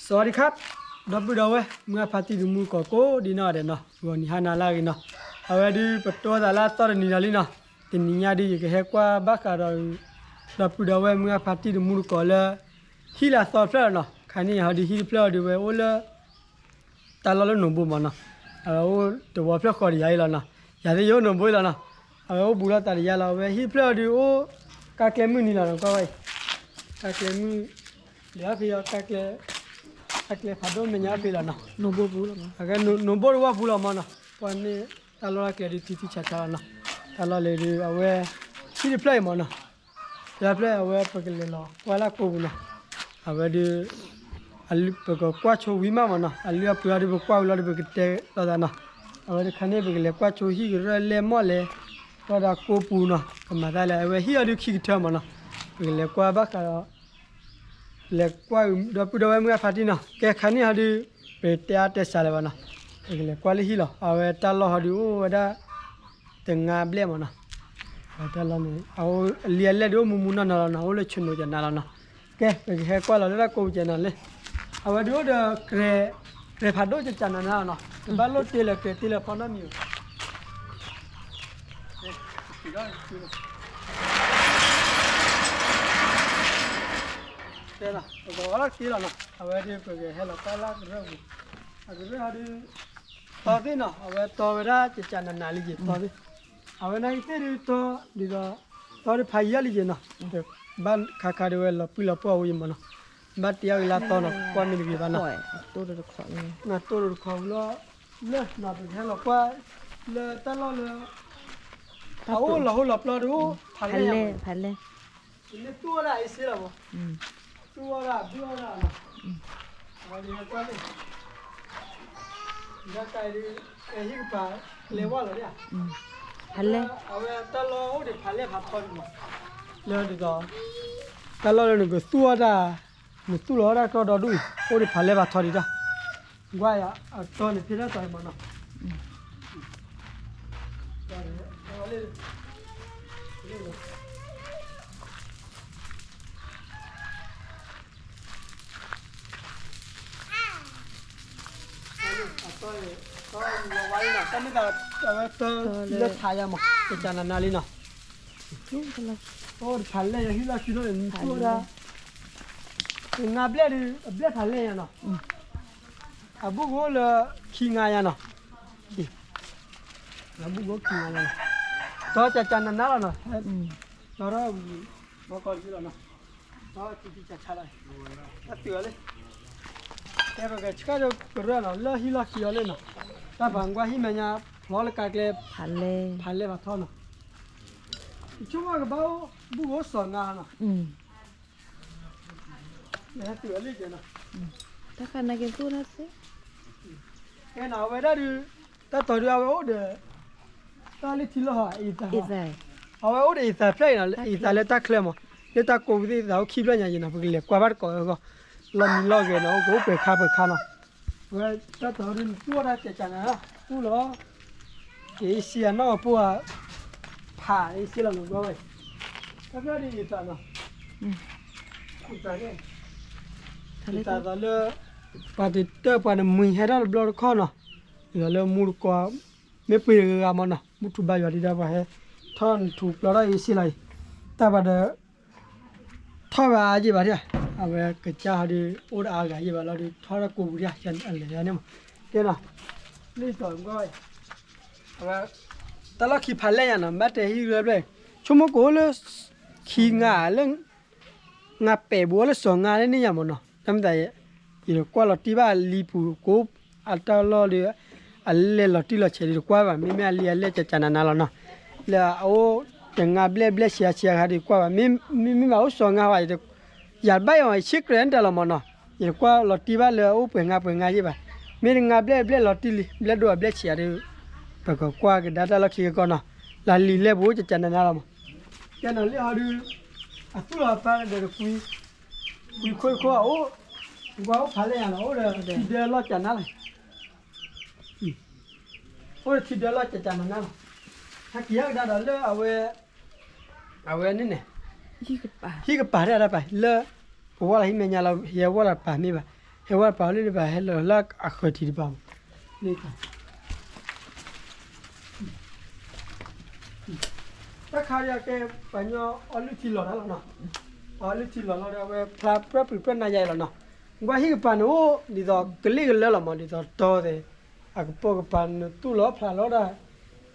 စဝၤဒံခါ ဒီပုၢ်ဒီဝဲၢ် မုၢ်အဖါတံၢ်တမူတကိးကိးဒ်နီၢ်ဂၤဒဲးနီၤ ဂီၤနံၤဟါနၤလၢအဂ့ၤနီၤ, အဝဲဒုးပတိသးလၢအသီတနံၤလီၤလံနီၤ, တနံၤညါဒုးယကဟဲကွၢ်ဘၣ်ဃးဒီး ဒီပုၢ်ဒီဝဲၢ်မုၢ်အဖါတံၢ်တမူတကိးလၢ ဟံၣ်လၢအသီတဖျၢၣ်လီၤနီၤ, ခါန့ၣ်ဟီဒုးဟံၣ်တဖျၢၣ်အီၤဒုးဝဲအိၣ်လၢ တၢ်လီၢ်လၢနိၣ်ဘိမးနီၤ, အဝဲအိၣ်တဝီဖျၢၣ်ဃီဒီးယၤအံၤလီၤနီၤ, ယၤသ့ၣ်ယအိၣ်နိၣ်ဘိအံၤလီၤနီၤ, အဝဲအိၣ်ဘူးလိာ်သးဒီးယၤလီၤ, အဝဲဟံၣ်တဖျၢၣ်အီၤဒုးအိၣ် ကါကျဲမုၢ်နံၤလီၤနီၤ, ကွၢ်ဝဲအံၤ ကါကျဲမုၢ် လဲၤအဖဲယီၤ ကါကျဲဖးဒိၣ်မဲာ်ညါအဖဲလီၤနီၤ, အကဲနိၣ်ဘိတဝီပူၤလီၤမးနီၤ, ပှၤန့ၣ် တၢ်လီၢ်တၢ်ကျဲဒုးထံထံဆးဆးလီၤနီၤ, တၢ်လီၢ်လၢဒုးအဝဲ ဟံၣ်တဖျၢၣ်အံၤမးနီၤ, တဖျၢၣ်အဝဲပကလဲၤလီၤကွၢ်လၢကိးပူၤနီၤ, အဝဲဒုး ပကကွၢ်ဆိဝံၤမးမးနီၤ, အလုၢ်အပှ့ၤအီၤဒုးပကွၢ်ဝံၤလီၤဒုးပကတဲလိာ်သးနီၤ, အဝဲတခါန့ၣ် ပကလဲၤကွၢ်ဆိဟံၣ်ကရၢလဲၢ်မီၢ်လဲၢ် ကွၢ်ဒီးကိးပူၤနီၤ, ကမၤသးလဲၣ်, အဝဲဟံၣ်အီၤဒုးခံကထၢမးနီၤ, ပကလဲၤကွၢ်ဘၣ်ဃးဒီး လဲၤကွၢ်ဒီပုၢ်ဒီဝဲၢ်မုၢ်အဖါတံၢ်နီၤ, ကဲခါန့ၣ်ဟီဒုး ပတဲအါတဲစှၤလၢၤဘၣ်နီၤ, ပကလဲၤကွၢ်လၢဟံၣ်လီၤ, အဝဲတၢ်လီၢ်ဟီဒုးအိၣ်ဝဲဒၣ် တငါဘျဲၣ်မးနီၤ, အဝဲတၢ်လီၢ်န့ၣ် အဝဲအလံာ်အလဲၢ်ဒုးအိၣ်မူမူနီၢ်နီၢ်လီၤနီၤ, အိၣ်လၢဆနိးကနၤလီၤနီၤ, ကဲ ပကဟဲကွၢ်လီၤလၢတၢ်ကိးပူၤကနၤလၢ အဝဲဒုးအိၣ်ဒီး ကြဲးဖးဒိၣ်ကကနၤနၤလီၤနီၤ, တဘၣ်လိၣ်တ့လၢကြဲးတ့လၢဖီနီတမံၤဘၣ် တဲလီၤ ပကအီၣ်လီၤက့လီၤနီၤ, အဝဲဒုးပကဟဲလီၤကွၢ်လၢကရၢၢ်ပူၤ, အကရၢၢ်ဟီဒုး တီသ့ၣ်နီၤ, အဝဲတီဝဲဒၣ်ကကနၤနၤလံယ့ၤ တီသ့ၣ်, အဝဲနာ်က့သ့ၣ်ဒုးတီ ဒ်သိး တီဒုးဖးယံၤလံယ့ၤနီၤ, ဘၣ်ခါခါဒုးဝဲလီၤပှံၢ်လီၤပှီၢ်ဝဲယ့ၤမးနီၤ, ဘၣ်တ့အီၣ်ဂ့ၤလၢတီနီၤ, ကွၢ်မ့ၢ်တဂ့ၤဘၣ်နီၤ, နတိၢ်တခီဝံၤလီၤ, လၢနီၤ ပကဟဲလီၤကွၢ် လၢတၢ်လီၢ်လၢ အအိၣ်လီၤဟိလီၤပျီဒုး ဖးလဲၢ် ဖးလဲၢ် ယမ့ၢ်သူၣ်အီၣ်ဒၣ်အ့စ့လီၤမး, သူၣ်အီၣ်ဒၣ်ဘုၣ်အီၣ်ဒၣ်နီၤ, အဝဲဒုးဟဲကွၢ်န့ၣ်, ဒီးတၢ်အံၤဒုး ဟံၣ်ကပၤ လဲၤဝါလီၤဒၣ်, ဖးလဲၢ် အဝဲတၢ်လီၢ်အိၣ်ဒီးဖးလဲၢ်ဖးထီဒံးမး, လၢဒ်သိး တၢ်လီၢ်လၢနကသူၣ်အီၣ်တၢ်, နသူၣ်လီၤအီၣ်တၢ်ကီဒီဒူၣ်အံၤ အိၣ်ဒီးဖးလဲၢ်ဖးထီဒံးတၢ်, ကွၢ်ယၤ အတီန့ၣ်ဖဲတၢ်တီၤအံၤမးနီၤ အတီန့ၣ် တၢ်မ့ၢ်သး အဝဲတၢ်လၢထးယၤမး ကကနၤနၤလံနီၤ, အိၣ်ဒီးဖးလဲၢ်ယၤ ဟံၣ်လီၢ်ခံလီၢ်န့ၣ် နသူၣ်ဝဲဒၣ် တငါဘျဲၣ်ဒုး အဘျဲၣ်ဖးလဲၢ်ယၤနီၤ, အဘူၣ်ကအိၣ်လၢခံငါယၤနီၤ, အဘူၣ်ကအိၣ်ခံငါယၤနီၤ, တီကကနၤနၤလီၤနီၤ, တီထီၣ်ဝံၤ ဘီကီၢ်တဘ့ၣ်လီၤနီၤ, တီထီၣ်ခံဆံဆးဆးလီၤ, တၢ်တုၤအီၤလံ, တဲပကဆှၢဒိးကရၢနီၤ လၢဟံၣ်လီၢ်ခံအီၤလၢနီၤ, တၢ်ပၤကွၢ်ဟံၣ်မဲာ်ညါ ဖျီလၢကါကျဲ ဖးလဲၢ်ဖးထီနီၤ, ယဆိကမိၣ်ကဘၣ်အိၣ် ဘူၣ်ကအိၣ်စီၤငါနီၤ, ဟဲတုၤအီၤလံကဲနီၤ, တၢ်ခါနာ်က့ၤသူၣ်တၢ်သ့, ကဲနီၤ အဝဲဒၣ်ဒုး တၢ်တီၤဒုးအဝဲအိၣ်ဒီး တၢ်လၢထံလီၢ်ဟီ အံသးဟီ, အဝဲအိၣ်ဒီးအံသးဖျၢၣ်အံၤနီၤ အံသးလၢတၢ်ချၢမး, လၢတၢ်ကိးပူၤသ့ၣ်အံသးအိၣ်ခံဖျၢၣ်ညါယံၤနီၤ ပကလဲၤကွၢ်ဘၣ်တကိးအဂီၢ်, လီၤမံလီၤဂဲၤနီၤ အိၣ်ကအိၣ်ပှဲၤခါပှဲၤခါနီၤ, အဝဲတၢ်တီၤဒုးနသူၣ်အီၣ်တၢ်ကကနၤနၤ သူၣ်လီၤ, က့ၤအ့စ့အနီၢ်ကပိၢ်ဧါ, ဖးအ့စ့လီၤနီၤ ကွၢ်ဝဲ, တၢ်ဖျၢၣ်ဒ်အံသးနီၤ အံသးလၢ ပှၤတတၢၢ်ပှၤတမှံၤဟဲထီၣ်တဘျီတခီၣ်နီၤ, ဒ်သိးလၢမူတကိး မ့ၢ်ပှ့ၤတဂၤဂၤမးနီၤ မုၢ်ထူဘါယွၤဒံးဒၣ်ပှၤဟဲ ထီၣ်နထူးပျီထီၣ်အ့စ့လီၤအံၤ, တၢ်ပှၤဒီး ထီၣ်ဝဲအါယံာ်ဘၣ်ဒၣ်, အဝဲကစၢ်ဟီဒုးအိၣ်ဒီးအါဂၤယံာ်ဘၣ်လီၤဒုး ထီၣ်တၢ်ကိးပူၤဒၣ် အလဲၤန့ၣ်မး, ကဲနီၤ, လံာ်တီၤကွၢ်ဝဲ အဝဲ တၢ်လီၢ်ခံဖးလဲၢ်ညါနီၤ ဘၣ်တဲဟံၣ်ရၢဘျဲၣ်, ဆိကမိၣ်ကအိၣ်လၢ ခံငါလၢ ငါပဲာ်ဘိလၢစီၤငါလၢန့ၣ်ညါမးနီၤ, တၢ်မ့ၢ်သး ယတကွၢ်လီၤတံၢ်ဘၣ်လံပူၤကိး အတၢ်လီၢ်ဒီး အလဲၤလီၤတံၢ်လီၤဆဲးဒုးတကွၢ်ဘၣ်, မ့မ့ၢ်အလံာ်အလဲၢ်ကကနၤနၤလီၤနီၤ, လၢအအိၣ်တငါဘျဲၣ်ဘျဲၣ်ဆံးဆံးအခါဒုးကွၢ်ဘၣ်, မ့မ့ၢ်ဘၣ်အိၣ်စီၤငါဝဲ ယဘၣ်အီၤ ယဆ့ကရၢၢ်န့ၣ်တၢ်လီၤမးနီၤ, ယတကွၢ်လီၤတံၢ်ဘၣ်လၢအအိၣ်ပှဲၤငါပှဲၤငါယံာ်ဘၣ်, မ့ၢ်တငါဘျဲၣ်ဘျဲၣ်လီၤတံၢ်လံ ဘျဲၣ်ဒိၣ်အဘျဲၣ်ဆံးဧါဒုး ပကကွၢ်ကဒါတၢ်လီၢ်ခံကကီၢ်နီၤ, လၢလံာ်လဲၢ်ပူၤကကနၤနၤလီၤမး, ကဲနီၤလံာ်ဟီဒုး အသူၣ်လီၤအသးဒီးတကွံ ကွံခိၣ်တခိၣ်အအိၣ်, ကွၢ်အိၣ်ဖးလဲၢ်ညါနီၤ အိၣ်ဒီးထံဒၢလီၢ်ကနၤလီၤ, အိၣ်ဒီးထံဒၢလီၢ်ကကနၤနၤလီၤ, ဟဲက့ၤဟဲကဒါဒီးလၢအဝဲ အဝဲန့ၣ်န့ၣ် ဟံၣ်ကပၤတၢ်တၢ်ပာ်လၢ ပဝဲလီၤဟံၣ်မဲာ်ညါလီၤ ဟဲဝဲလီၤပာ်မ့ၢ်ဘၣ်, ဟဲဝဲပာ်အီၤလၢတဘၣ် ဟဲလီၤလၢအဃၢၤထံးတဘၣ်မး, တၢ်ခါဒ်ကဲ ပှၤညီအီလုၢ်ထံလီၤတၢ်လီၤနီၤ, အီလုၢ်ထံလီၤလီၤဒီး အဝဲဖျါပြၢပျုၤပြၢနၤယၤအံၤလီၤနီၤ, ကွၢ်ဟံၣ်ကပၤန့ၣ်အိၣ် ဒ်သိးကလ့ၣ်ကလၢလီၤမး ဒ်သိးတီသ့ၣ် အကပိာ်ကပၤနသူၣ်လီၤဖျးလီၤဒၣ်,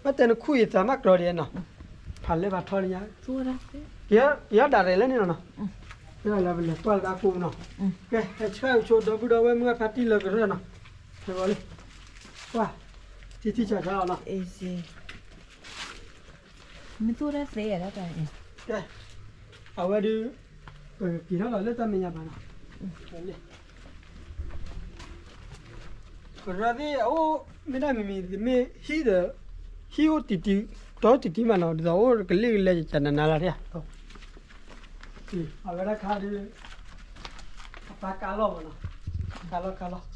ဘၣ်တဲနခူၣ်အံၤသးမးကြီဒ်နီၤ, ဖးလဲၢ်ဖးထီလၢညါ, ကယီဒၣ်ရဲၣ်လၢန့ၣ်လီၤနီၤ, လၢပလဲၤကွၢ်လၢတၢ်ကိၢ်ပူၤနီၤ, ကဲ ဟဲဆှၢဆိဒီပုၢ်ဒီဝဲၢ်မုၢ်အဖါတံၢ်လၢကရၢၢ်နီၤ, ဟဲဂီၤလံ, ကွၢ်, ထံထံဆးဆးလီၤနီၤ, မ့ၢ်သူၣ်တၢ်သ့, ကဲ, အဝဲဒုး, ပကက့ၤထီၣ်လီၤလၢတၢ်မဲာ်ညါဘၣ်နီၤ, ကရၢၢ်သ့ၣ်အအိၣ်, မ့ၢ်ဒၣ်မံၤမံၤ တမ့ၢ်ဟံၣ်ဒီး, ဟံၣ်အိၣ်တံၢ်တံၢ်, တီတံၢ်တံၢ်မးနီၤ ဒ်သိးအိၣ်ကလ့ၣ်ကလဲကနၤနၤလီၤဒၣ်, အဝဲဒၣ်ခါဒုး, အပၢ်ကါလီၢ်မးနီၤ, ကါလီၢ်ကါလီၢ်,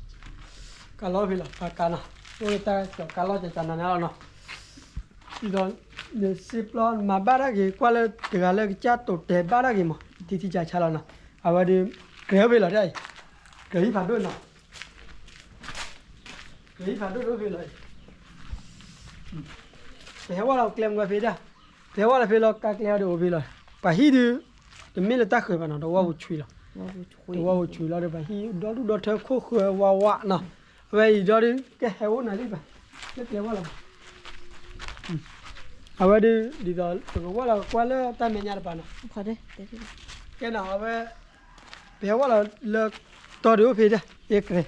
ကါလီၢ်ဖဲလီၤ ပၢ်ကါနီၤ, အိၣ်လၢတၢ်ကၠီၤကါလီၢ်ကနၤနၤလီၤနီၤ ဒ်သိး, နစ့ပျီမၤဘၣ်တၢ်ဂ့ၤ ကွၢ်လၢတဂၤလၢ ကစၢ်တိာ်တဲာ်ဘၣ်တၢ်ဂ့ၤမး ထံထံဆးဆးလီၤနီၤ, အဝဲဒုး, ကြဲၤအိၣ်ဖဲလီၤဒၣ်အံၤ, ကြဲၤဟံၣ်ဖးဒိၣ်နီၤ, ကြဲၤဟံၣ်ဖးဒိၣ်တအိၣ်ဖဲလီၤအံၤ, ပဟဲဝဲလီၤကျဲမုၢ်ဖဲဒၣ်, ပဟဲဝဲလီၤဖဲလီၤကါကျဲအီၤဒီးအိၣ်ဖဲလီၤ, ပှၤဟံၣ်ဒုး, တမ့ၢ်လၢတၢ်ဃၢၤဘၣ်နီၤ တဝီပူၤဆွံလီၤ, တဝီပူၤဆွံလီၤဒီး ပှၤဟံၣ်ဒီဒူၣ်ဒီထၢခိၣ်ဃၢၤဝးဝးနီၤ, အဝဲအံၤဒီးဒုး ကဟဲအိၣ်နၤလံဘၣ်, လၢကျဲဝဲလီၤ အဝဲဒုး ဒ်သိး ပကဝဲလီၤကွၢ်လၢတၢ်မဲာ်ညါတပၤနီၤ, ကဲနီၤ အဝဲ, ပဟဲဝဲလီၤလၢ, တီၤဒုးအိၣ်ဖဲဒၣ်, အ့ကြဲၤ,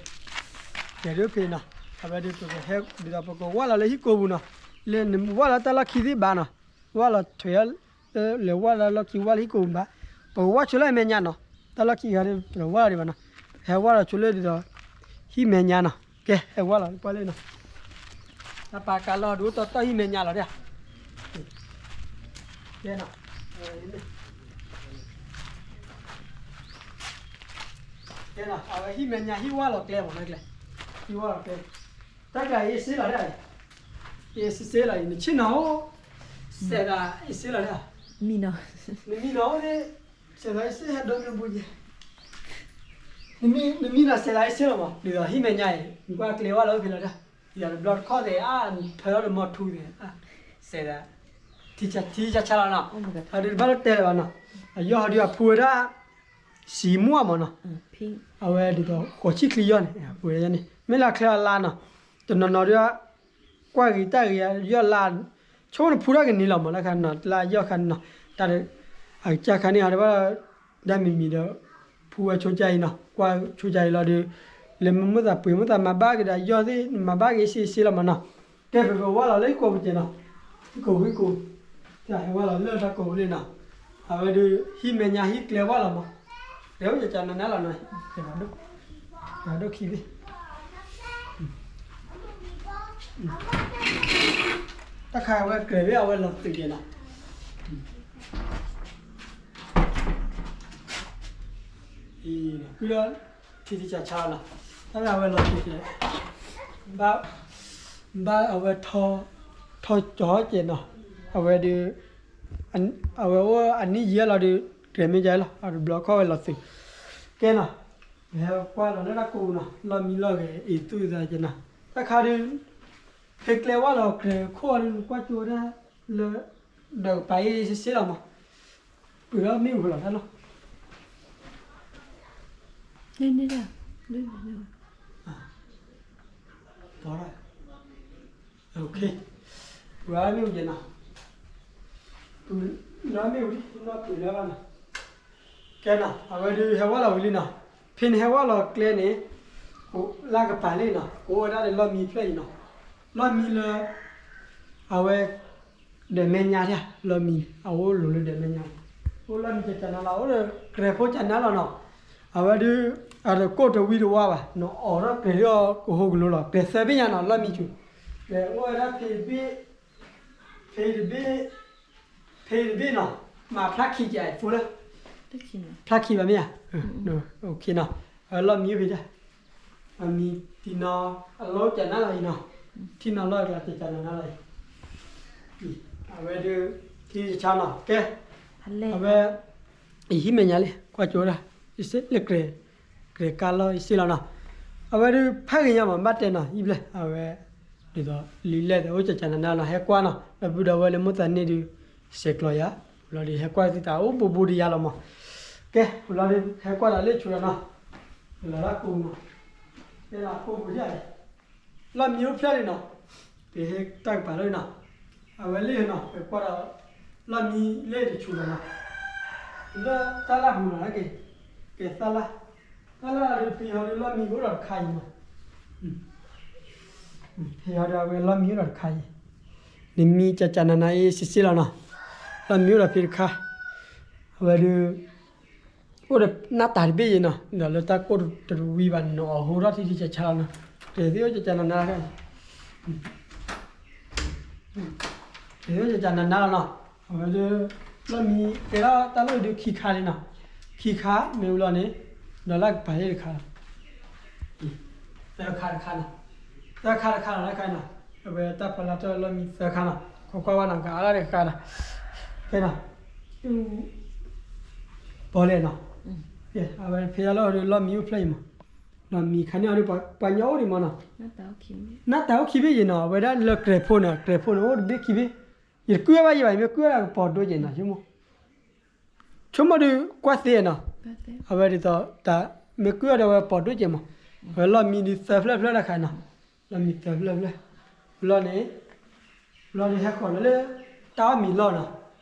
ကြဲၤဒုးအိၣ်ဖဲနီၤ, အဝဲဒုးပကဟဲ, ဒ်သိးပကဝဲလီၤလၢဟံၣ်ကိာ်ပူၤနီၤ, လၢနဝဲလီၤတၢ်လီၢ်ခံသ့ၣ်ဘၣ်နီၤ, ဝဲလီၤထွဲ, လဲၤဝဲလီၤလီၢ်ခံဝဲလၢဟံၣ်ကိာ်ပူၤဘၣ်, ပကဝဲဆိလၢအမဲာ်ညါနီၤ, တၢ်လီၢ်ခံဂၤဒုး ပတဝဲလီၤဒံးဘၣ်နီၤ, ပဟဲဝဲလီၤဆိလၢဒ်သိး, ဟံၣ်မဲာ်ညါနီၤ, ကဲ ဟဲဝဲလီၤကွၢ်လၢနီၤ တၢ်ပာ်ကါလီၢ်ဒုးအိၣ်တီတီဟံၣ်မဲာ်ညါလီၤဒၣ်, ကဲနီၤ, ကဲနီၤ အဝဲဟံၣ်မဲာ်ညါဟံၣ်ဝဲလီၤကျဲမး ဟံၣ်ဝဲလီၤကျဲ, တၢ်ကျါအ့စ့လီၤဒၣ်, အ့စ့လီၤအံၤ နဆ့ၣ်နီၤအိၣ်, စဲးသးအ့စ့လီၤဒၣ်, နမံနီၤအိၣ်န့ၣ်, စဲးသးအ့စ့ဟဲဒိးန့ၣ်ဘူးယဲ နမံနီၤစဲးသးအ့စ့လီၤမး ဒ်သိးဟံၣ်မဲာ်ညါအံၤ နကွၢ်ကျဲဝဲလီၤအိၣ်ဖဲလီၤဒၣ်, ယၤတဘျီတခီၣ်သဲးအါ ဖၢလီၤဒီးမီၤထူသဲး, စဲးသး, ထံဆးဆးလီၤနီၤ, အဒုးတဘၣ်လၢတဲလၢၤဘၣ်နီၤ, အယီၢ်ဟီဒုးအဖူဝဲဒၣ်, စံမူမးနီၤ, အဝဲဒ်သိးဃိးဆံချံယီၢ်န့ၣ် အဖူဝဲဒၣ်န့ၣ် မ့ၢ်လၢချၢအလါနီၤ, တနီၤနီၤဒုး ကွၢ်ဂ့ၤတၢ်ဂ့ၤယီၢ်လါ, ဆိကမိၣ်နဖူထီၣ်ကန့ၢ်လီၤမး လၢခါနီၤ လၢယီၢ်ခါန့ၣ်နီၤ, တၢ်, အကစၢ်ခါန့ၣ်ဟီဒုးဘၣ်, ဒၣ်မံၤမံၤဒီး, ဖူဝဲဆိကါအံၤနီၤ ကွၢ်ဆိကါအံၤလီၤဒီး, လဲၤမၤမုာ်သးပှ့ၤမုာ်သးမၤဘၣ်က့ၤဒီးယီၢ်သ့ၣ် မၤဘၣ်က့ၤစ့စ့လီၤမးနီၤ, ကဲပကဝဲလီၤလၢဟံၣ်ကိာ်ပူၤကဲနီၤ, ဟံၣ်ကိာ်ဟံၣ်ကိာ်, တၢ်ဟဲဝဲလီၤလၢတၢ်ကိာ်ပူၤလံနီၤ, အဝဲဒုး ဟံၣ်မဲာ်ညါဟံၣ်ကျဲဝဲလီၤမး, တဲဝဲကကနၤနၤလီၤနီၤ, ကဒိၣ်ခံသ့ၣ် တၢ်ခါအဝဲကြဲၤဝဲအဝဲလီၤသုးကဲနီၤ, အံၤ, ကုဒီး, ထံထံဆးဆးနီၤ, တၢ်ခါအဝဲလီၤသုးကဲ, ဘၣ်, ဘၣ်အဝဲ, ထီၣ်ကၠီကဲနီၤ, အဝဲဒုး, အဝဲအိၣ်အနံၣ်ယံာ်လီၤဒီး, ကြဲၤမ့ၢ်ကဲလီၤ အတဘျီခီၣ်ဝဲလီၤသုး, ကဲနီၤ, ပဟဲကွၢ်လီၤလၢတၢ်ကိာ်ပူၤနီၤ လီၢ်မံလီၢ်ဂဲၤအံၤသူၣ်သးကဲနီၤ, တၢ်ခါဒုး ဖဲကျဲဝဲလီၤကြဲၤခိၣ်အီၤဒုး နကွၢ်ကၠိဝဲဒၣ်လၢ, ဒီးကပၤအ့စ့စ့လီၤမး, ပှ့ၤလီၤမ့ၣ်အူလီၤတၢ်လီၤ, ပှ့ၤလီၤမ့ၣ်အူယဲနီၤ, ပှ့ၤလီၤမ့ၣ်အူလီၤနီၤ, ကဲနီၤ အဝဲဒုးဟဲဝဲလီၤဝံၤလံနီၤ, ဖဲန့ၣ်ဟဲဝဲလီၤကျဲန့ၣ်, လၢကပၤလံနီၤ ကအိၣ်ဝဲဒၣ်လၢလီၢ်မံဖျၢၣ်အံၤနီၤ, လီၢ်မံလၢ, အဝဲ, ဒီးမဲာ်ညါဒၣ် လီၢ်မံန့ၣ် အအိၣ်လိၤလၢဒီးမဲာ်ညါ, အိၣ်လီၢ်မံကကနၤလီၤ အိၣ်ဒီးကြဲၤဖိကနၤလီၤနီၤ, အဝဲဒုး, အတကိၣ်တဝံတဝါဘၣ် နအိးထီၣ်ကြဲၤဒီးကဟိကလိလီၤ ကြဲၤသၢဘ့ၣ်ညါနီၤ လီၢ်မံဆူၣ်, ဒီးအိၣ်ဝဲဒၣ်ဖဲတဘ့ၣ်, ဖဲတဘ့ၣ်, ဖဲတဘ့ၣ်နီၤ, မၤဖျါခံကဲးဖိလၢ, ဖျါခံဘၣ်မ့ၢ်ဧါ, လီၢ်မံဖဲဒၣ် အမံၤတံၤနီၤ, အလီၢ်ကနၤလီၤအံၤနီၤ, ထံနီၤလီၢ်အကျါတကနၤလီၤအံၤ, အဝဲဒုး, ထံဆါနီၤ ကဲ, အဝဲ, အဟံၣ်မဲာ်ညါလံ ကွၢ်ကၠိဒၣ်, ယစ့လၢကြဲၤ, ကြဲၤကါလီၢ်ယစ့လီၤနီၤ, အဝဲဒုးဖးဂ့ၤညါမး ဘၣ်တဲနီၤ ယံၣ်ဘျဲၣ် အဝဲ ဒ်သိးလံာ်လဲၢ်သဲးအိၣ်ကကနၤနၤလီၤ ဟဲကွၢ်နီၤ ဒီပုၢ်ဒီဝဲၢ်လၢမိၣ်သးန့ၣ်ဒုး ဆဲးကျိးယၤ လီၤဒုးဟဲကွၢ်သုသးအိၣ်ဘူးဘူးဒီးယၤလီၤမး ကဲ လီၤဒုးဟဲကွၢ်ဒီးလၢဆိဒီးနီၤ လီၤလၢကိာ်ပူၤနီၤ ကဲလီၤကိာ်ပူၤဒ်အံၤ လီၢ်မံအိၣ်ဖျဲၣ်လံနီၤ ပဟဲတၢ်ကပၤလၢနီၤ အဝဲလၢနီၤ ပကွၢ်ဒီး လီၢ်မံလၢတဆူၣ်လီၤနီၤ လၢတၢ်လၢ်ပူၤနီၤ ကဲ ကဲသၢလါ သၢလါဒီးဖဲဟီဒုးလီၢ်မံကအိၣ်ဒီးတခါအံၤမး ဖဲဟီဒုးအဝဲလီၢ်မံအိၣ်ဒီးတခါအံၤ နမံကကနၤနၤအ့ၣ်စ့စ့လီၤနီၤ လီၢ်မံအိၣ်ဒီးဖဲတခါ အဝဲဒုး အိၣ်ဒီးနၢ်တၢ်တဘ့ၣ်ယံၤနီၤ ဒီးလၢတၢ်ကိၢ်တဝံၤဘၣ်န့ၣ် နအီၣ်ဟိထီၣ်ထံထံဆးဆးလီၤနီၤ တဲသ့ၣ်အိၣ်ကကနၤနၤ တဲသ့ၣ်အိၣ်ကကနၤနၤလီၤနီၤ အဝဲဒုး လီၢ်မံ ကဲထီၣ်တၢ်လီၢ်အံၤဒုးခံခါလံနီၤ ခံခါမ့ၢ်ဝံၤလီၤန့ၣ် ဒီးလၢကပၤဟ့ၣ်တခါလီၤ သၢခါတခါနီၤ သၢခါတခါလီၤ တခါနီၤ အဝဲတၢ်ဖီလာ်တၢ်လီၢ်မံသၢခါနီၤ ခိးကွၢ်ဝဲနီၤ ကအါလၢတခါနီၤ ကဲနီၤ ပီလဲၣ်နီၤ အဝဲဖဲအလီၢ်ဒုးလီၢ်မံအိၣ်ဖျဲၣ်အံၤမး လီၢ်မံခါန့ၣ်အီၤဒုး ပှၤညီအိၣ်ဒံးမးနီၤ နၢ်တၢ်အိၣ်ခံဘ့ၣ်ယံၤနီၤ အဝဲဒၣ်လၢကြဲးဖိန့ၣ် ကြဲးဖိန့ၣ် အိၣ်တဘ့ၣ်ခံဘ့ၣ် ယတကုၢ်ဘၣ်ယံၤဘၣ် မ့ၢ်ကုၢ်ဝဲဒၣ်ကပီၤဒိၣ်ကဲနီၤ ဆိကမိၣ် ဆိကမိၣ်ဒုးကွၢ်သ့နီၤ အဝဲဒ်သိး တၢ်မ့ၢ်ကုၢ်အီၤဒီးဝဲပီၤဒိၣ်ကဲမး အဝဲလီၢ်မံဒုးသၢဖျၢၣ်ဖျၢၣ်တခါနီၤ လီၢ်မံသၢဖျၢၣ်ဖျၢၣ် လီၢ်န့ၣ် လီၢ်န့ၣ်ဟဲဃီၤလၢ တၢ်အီၣ်မံၤလီၢ်နီၤ အီၣ်မံၤလီၢ်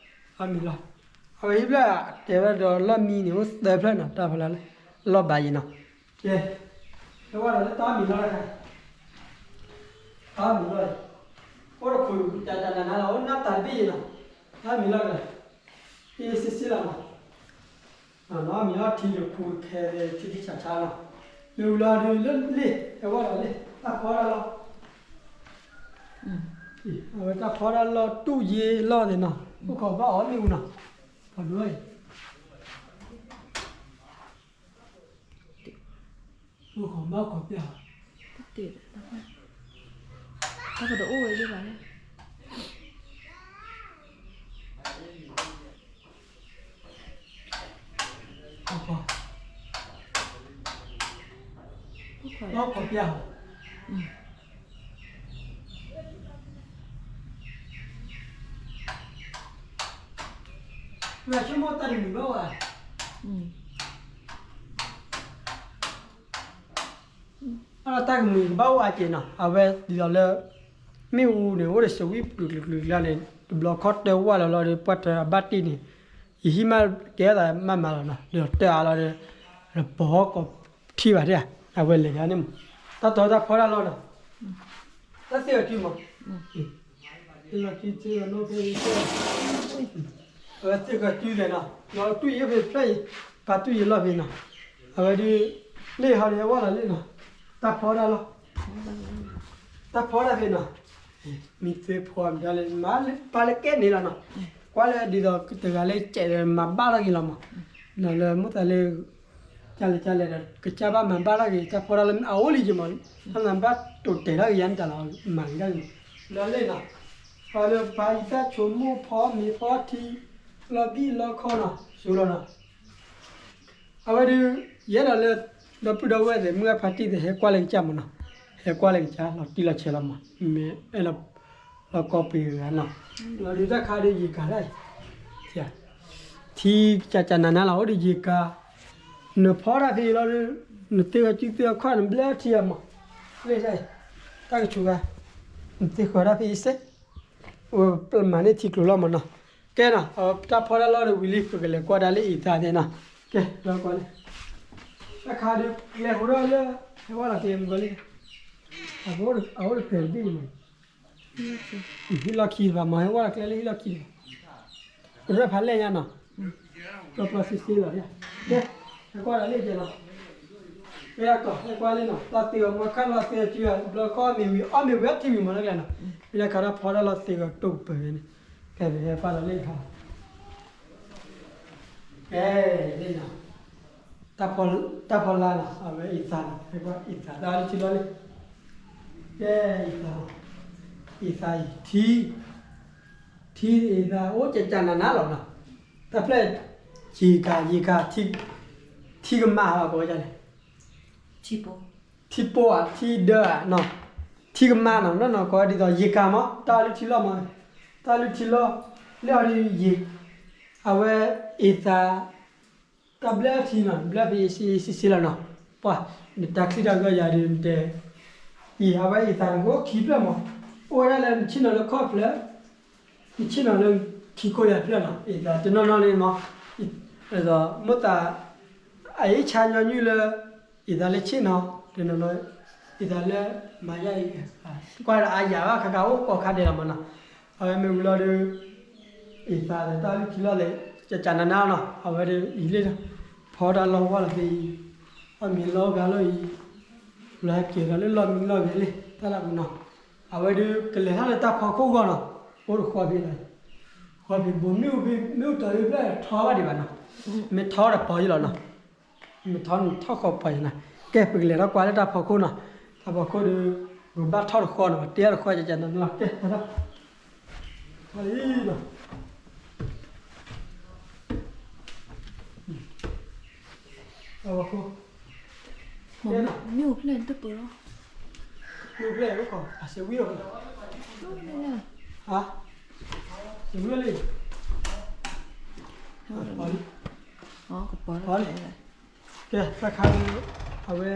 အဝဲဟံၣ်ဖျၢၣ်တဲဝဲဒီးလီၢ်မံန့ၣ် အိၣ်သၢဖျၢၣ်နီၤ တၢ်ဖီလာ်လၢ လီၢ်ဘးယံၤနီၤ ကဲ ဟဲဝဲဒီးလၢတၢ်အီၣ်မံၤလီၢ်တခါ တၢ်အီၣ်မံၤလီၢ် အိၣ်တခူၣ်တၢ်တၢ်နးနးလီၤ အိၣ်နၢ်တၢ်တဘ့ၣ်ယံၤနီၤ တၢ်အီၣ်မံၤလီၢ်တခါ အ့ၣ်စ့စ့လီၤနီၤ နီၢ်မံၤအီၣ်ထံတခူၣ်ခဲလၢာ်ထံထံဆးဆးလီၤ မ့ၢ်ဝံၤလီၤဒုးလၢလ့ၣ် ဟဲဝဲဒီးလ့ၣ် တၢ်ဖီဒၣ်လီၢ် အဝဲတၢ်ဖီဒၣ်လီၢ်တူၢ်ယ့လီၢ်သ့ၣ်နီၤ အိၣ်ခိးဘၣ်အီၤမ့ၣ်အူနီၤ ဖီဒိၣ်အံၤ အိၣ်ခိးဘၣ်အိၣ်ခိးပျၢ် တၢ်ကတအိၣ်ဝဲဒၣ်ဘၣ် အိၣ်ခိးပျၢ် ဝဲဆိကမိၣ်တၢ်တမုာ်ဘၣ်ဝဲ အတၢ်ကမုာ်ကဘၣ်အိၣ်အါက့နီၤ အဝဲဒ်သိးလၢ မ့ၣ်အူန့ၣ် အိၣ်ဒီးစဝံပျုၤကျုၤကျုၤကျါန့ၣ် တဘျီခီၣ်တၢၢ်ဝါလီၤလီၤဒီး ပှၤတၢၢ်အဘၣ်တံၢ်န့ၣ် ယဟံးမးကဲသးမးမးလီၤနီၤ ဒီးတၢၢ်အါလီၤဒီး ပီၤဟီၣ်ကီးထံၣ်ဘၣ်ဒၣ် အဝဲလဲၤဒၣ်န့ၣ်မး တၢ်တီတၢ်ဖီတၢ်လီၢ်နီၤ တၢ်သ့ၣ်အီၤကံမး သ့ၣ်အီၤကံသ့ၣ်အီၤနီၣ်ဖဲ အဝဲသ့ၣ်ကီၤစုသ့ၣ်နီၤ လီၤတူၢ်ယ့ၢ်ဖဲဖျၢၣ်အံၤ ပာ်တူၢ်ယ့ၢ်လီၢ်ဖဲနီၤ အဝဲဒုး လ့ၣ်ဟီဒုးဟဲဝဲလီၤလ့ၣ်နီၤ တၢ်ဖီဒၣ်လီၢ် တၢ်ဖီဒၣ်ဖဲနီၤ မံသွ့ဖီမံၤဒၣ်လဲၣ် မၤပာ်လၢကဲန့ၣ်လီၤနီၤ ကွၢ်လၢဒ်သိးတဂၤလၢကဲးဒီးမၤဘၣ်လီၤက့ၤလီၤမး နီၤလၢမိၣ်သးလၢ ကၢ်လဲၣ်ကၢ်လဲၣ်ဒီး ကစၢ်ဘၣ်မၤဘၣ်လီၤက့ၤ တၢ်ဖီဒၣ်လီၢ်မံၤအအိၣ်လံက့ၤမး တၢ်မၤဘၣ်တိာ်တဲာ်လီၤက့ၤယၤန့ၣ်တၢ်လီၤ မၤက့ၤဒၣ်က့ၤမး လၢလ့ၣ်နီၤ ပှၤလၢပှၤအံၤတၢ်ဆိကမိၣ်ဖီမ့ၤဖီထံ လီၤဘံၣ်လီၤခီနီၤ ဆိလီၤနီၤ အဝဲဒုး ယအဲၣ်ဒိးလၢ ဒီပုၢ်ဒီဝဲၢ်သ့ၣ် မုၢ်ဂၢ်ဖါတံၢ်သ့ၣ် ဟဲကွၢ်လၢကစၢ်မးနီၤ ဟဲကွၢ်လၢကစၢ် လီၤတံၢ်လီၤဆဲးလီၤမး မ့ၢ်အဲၣ်လီၤ လီၤကီပှ့ၤဂၤနီၤ လီၤဒုးတၢ်ခါဒုးယံာ်ကၤဒၣ်အံၤ ထံကစၢ်ကၢ်နးနးလီၤ အိၣ်ဒုးယံာ်ကၤ နဖီတၢ်ဖဲအံၤလီၤဒုး နသ့ၣ်ဂီၤစုသ့ၣ်ဂီၤခီၣ် နဘျၢထံအမး လၢတၢ်အံၤ တၢ်ကဆူးဂၤ နသ့ၣ်ဃီၤတၢ်ဖဲအံၤစ့ၢ် မၤန့ၢ်ထံကျိၤလီၤမးနီၤ ကဲနီၤ တၢ်ဖီတၢ်လီၢ်ဒီးဝံၤလံ ပကလဲၤကွၢ်ဒၣ်လၢအံၤသးသ့နီၤ ကဲ လီၤကွၢ်လံ တၢ်ခါဒုး ကျဲဟိထီၣ်လၢ ဟဲဝဲလီၤက့ၤမုၢ်ကီၤလံ အအိၣ်ဒီးကျဲတဘ့ၣ်မး ဟံၣ်လီၢ်ခံတဘၣ်မး ဟဲဝဲလီၤကျဲလၢဟံၣ်လီၢ်ခံတဘၣ် ကရၢၢ်ဖးလဲၢ်ညါနီၤ ပျီပျီစ့စ့လီၤ ကဲ ဟဲကွၢ်ဒီးလၢကဲလီၤ ကဲ ဟဲကွၢ်လံနီၤ လီၤသ့ၣ်ဂီၤမီခါလီၤသ့ၣ်ဂီၤစု ဘျီခီမ့ၢ်ဝံၤ အီၣ်မ့ၢ်ဝံၤအီထံဝံၤမးလၢကျဲနီၤ ဖဲလၢခါဒီးဖီတၢ်လီၤသ့ၣ်ဂီၤတိၢ်ပၢၢ်န့ၣ် ကဲ ဟဲကွၢ်ဒီးလၢခါ ကဲ လံနီၤ တၢ်ဖီလာ်နီၤ အဝဲအံၤသးနီၤ ဟဲကွၢ်အံၤသး တၢ်အီၣ်လၢထံလီၢ်လံ ကဲ အံၤသး အံၤသးအံၤ ထံ ထံအံၤသး အိၣ်ကၢ်ကၢ်နးနးလီၤနီၤ တၢ်ဖျဲၣ် ယံာ်ကၤ ယံာ်ကၤ ထံကမၤဟးလီၤ ပဝဲဒၣ်န့ၣ် ထံဖိ ထံပိဧါ ထံဒၢဧါနီၤ, ထံကမါနီၤ နီၢ်နီၢ်ကိးဝဲဒ်သိး ယံာ်ကၤမး တၢ်လုၢ်ထံလီၢ်မး, တၢ်လုၢ်ထံလီၢ် လၢအီၤဒီးယံာ်, အဝဲ အ့ၣ်သး တၢ်ဘျၢထံနီၤ ဘျၢဖဲအံၤစ့စ့လီၤနီၤ, ပှၤ နတၢ်ချံတၢ်ဂီၤယၤဒီးနတဲ, အံၤ အဝဲအ့ၣ်သးန့ၣ် အိၣ်ခံဖျၢၣ်မး, အိၣ်ဝဲဒၣ်လၢနဆ့ၣ်နီၤလၢခီၣ်ဖျၢၣ် နဆ့ၣ်နီၤလၢခံခိၣ်ယၤဖျၢၣ်နီၤ, အ့ၣ်သးတနီၤနီၤန့ၣ်မး, မိၢ်သး အအ့ၣ်ဆါညီနုၢ်လၢ အ့ၣ်သးလၢဆ့ၣ်နီၤ တနီၤနီၤ, အ့ၣ်သးလၢ မၤယါအံၤ ကွၢ်ဒီးအါယၤဘၣ် ခါခါအိၣ်ကိးခါဒဲးလီၤမးနီၤ, အဝဲမ့ၢ်ဝံၤလီၤဒီး အ့ၣ်သးဒီးတၢ်လုၢ်ထံလီၢ်လဲၣ် ကကနၤနၤနီၤ အဝဲဒီးအံၤလံ, ဖီတၢ်လီၢ်ဝါလီၤသ့အံၤ, အီၣ်မ့ၤလီၢ်ဂၤလီၤအံၤ, လီၤဟဲက့ၤဒီးလၢလီၢ်မံလီၢ်ဂဲၤလံ တၢ်လၢပူၤနီၤ, အဝဲဒီးကလဲၤထီၣ်လၢတၢ်ဖီခိၣ်ဂီၢ်နီၤ, အိၣ်တဃီဖဲလီၤ, ဃီဖဲဘိမ့ၣ်အူဖဲမ့ၣ်အူတီၤဖဲဖျၢၣ်ထီဘၣ်ဒံးဘၣ်နီၤ, မ့ၢ်ထီဒီးပီၤယလီၤနီၤ မ့ၢ်ထီန့ၣ်ထီၣ်ဃီပီၤယၤနီၤ, ကဲပကလဲၤထီၣ်ကွၢ်လၢတၢ်ဖီခိၣ်နီၤ, တၢ်ဖီခိၣ်ဒီး ပကဘၣ်ထီၣ်တဃီနီၤ ပတဲတဃီကကနၤနၤလီၤ ကဲ ထီၣ်လံနီၤ, တၢ်ဖီခိၣ် မ့ၣ်အူဖျၢၣ်န့ၣ်တပၢၤလီၤ, မ့ၣ်အူဖျၢၣ်အိၣ်ခိး အစဲဝံၣ်အိၣ်ခိး, ဟါ, စဲဝံၣ်လံ, ပီၤလံ, ပီၤလံ, ကဲ တၢ်ခါဒီး အဝဲ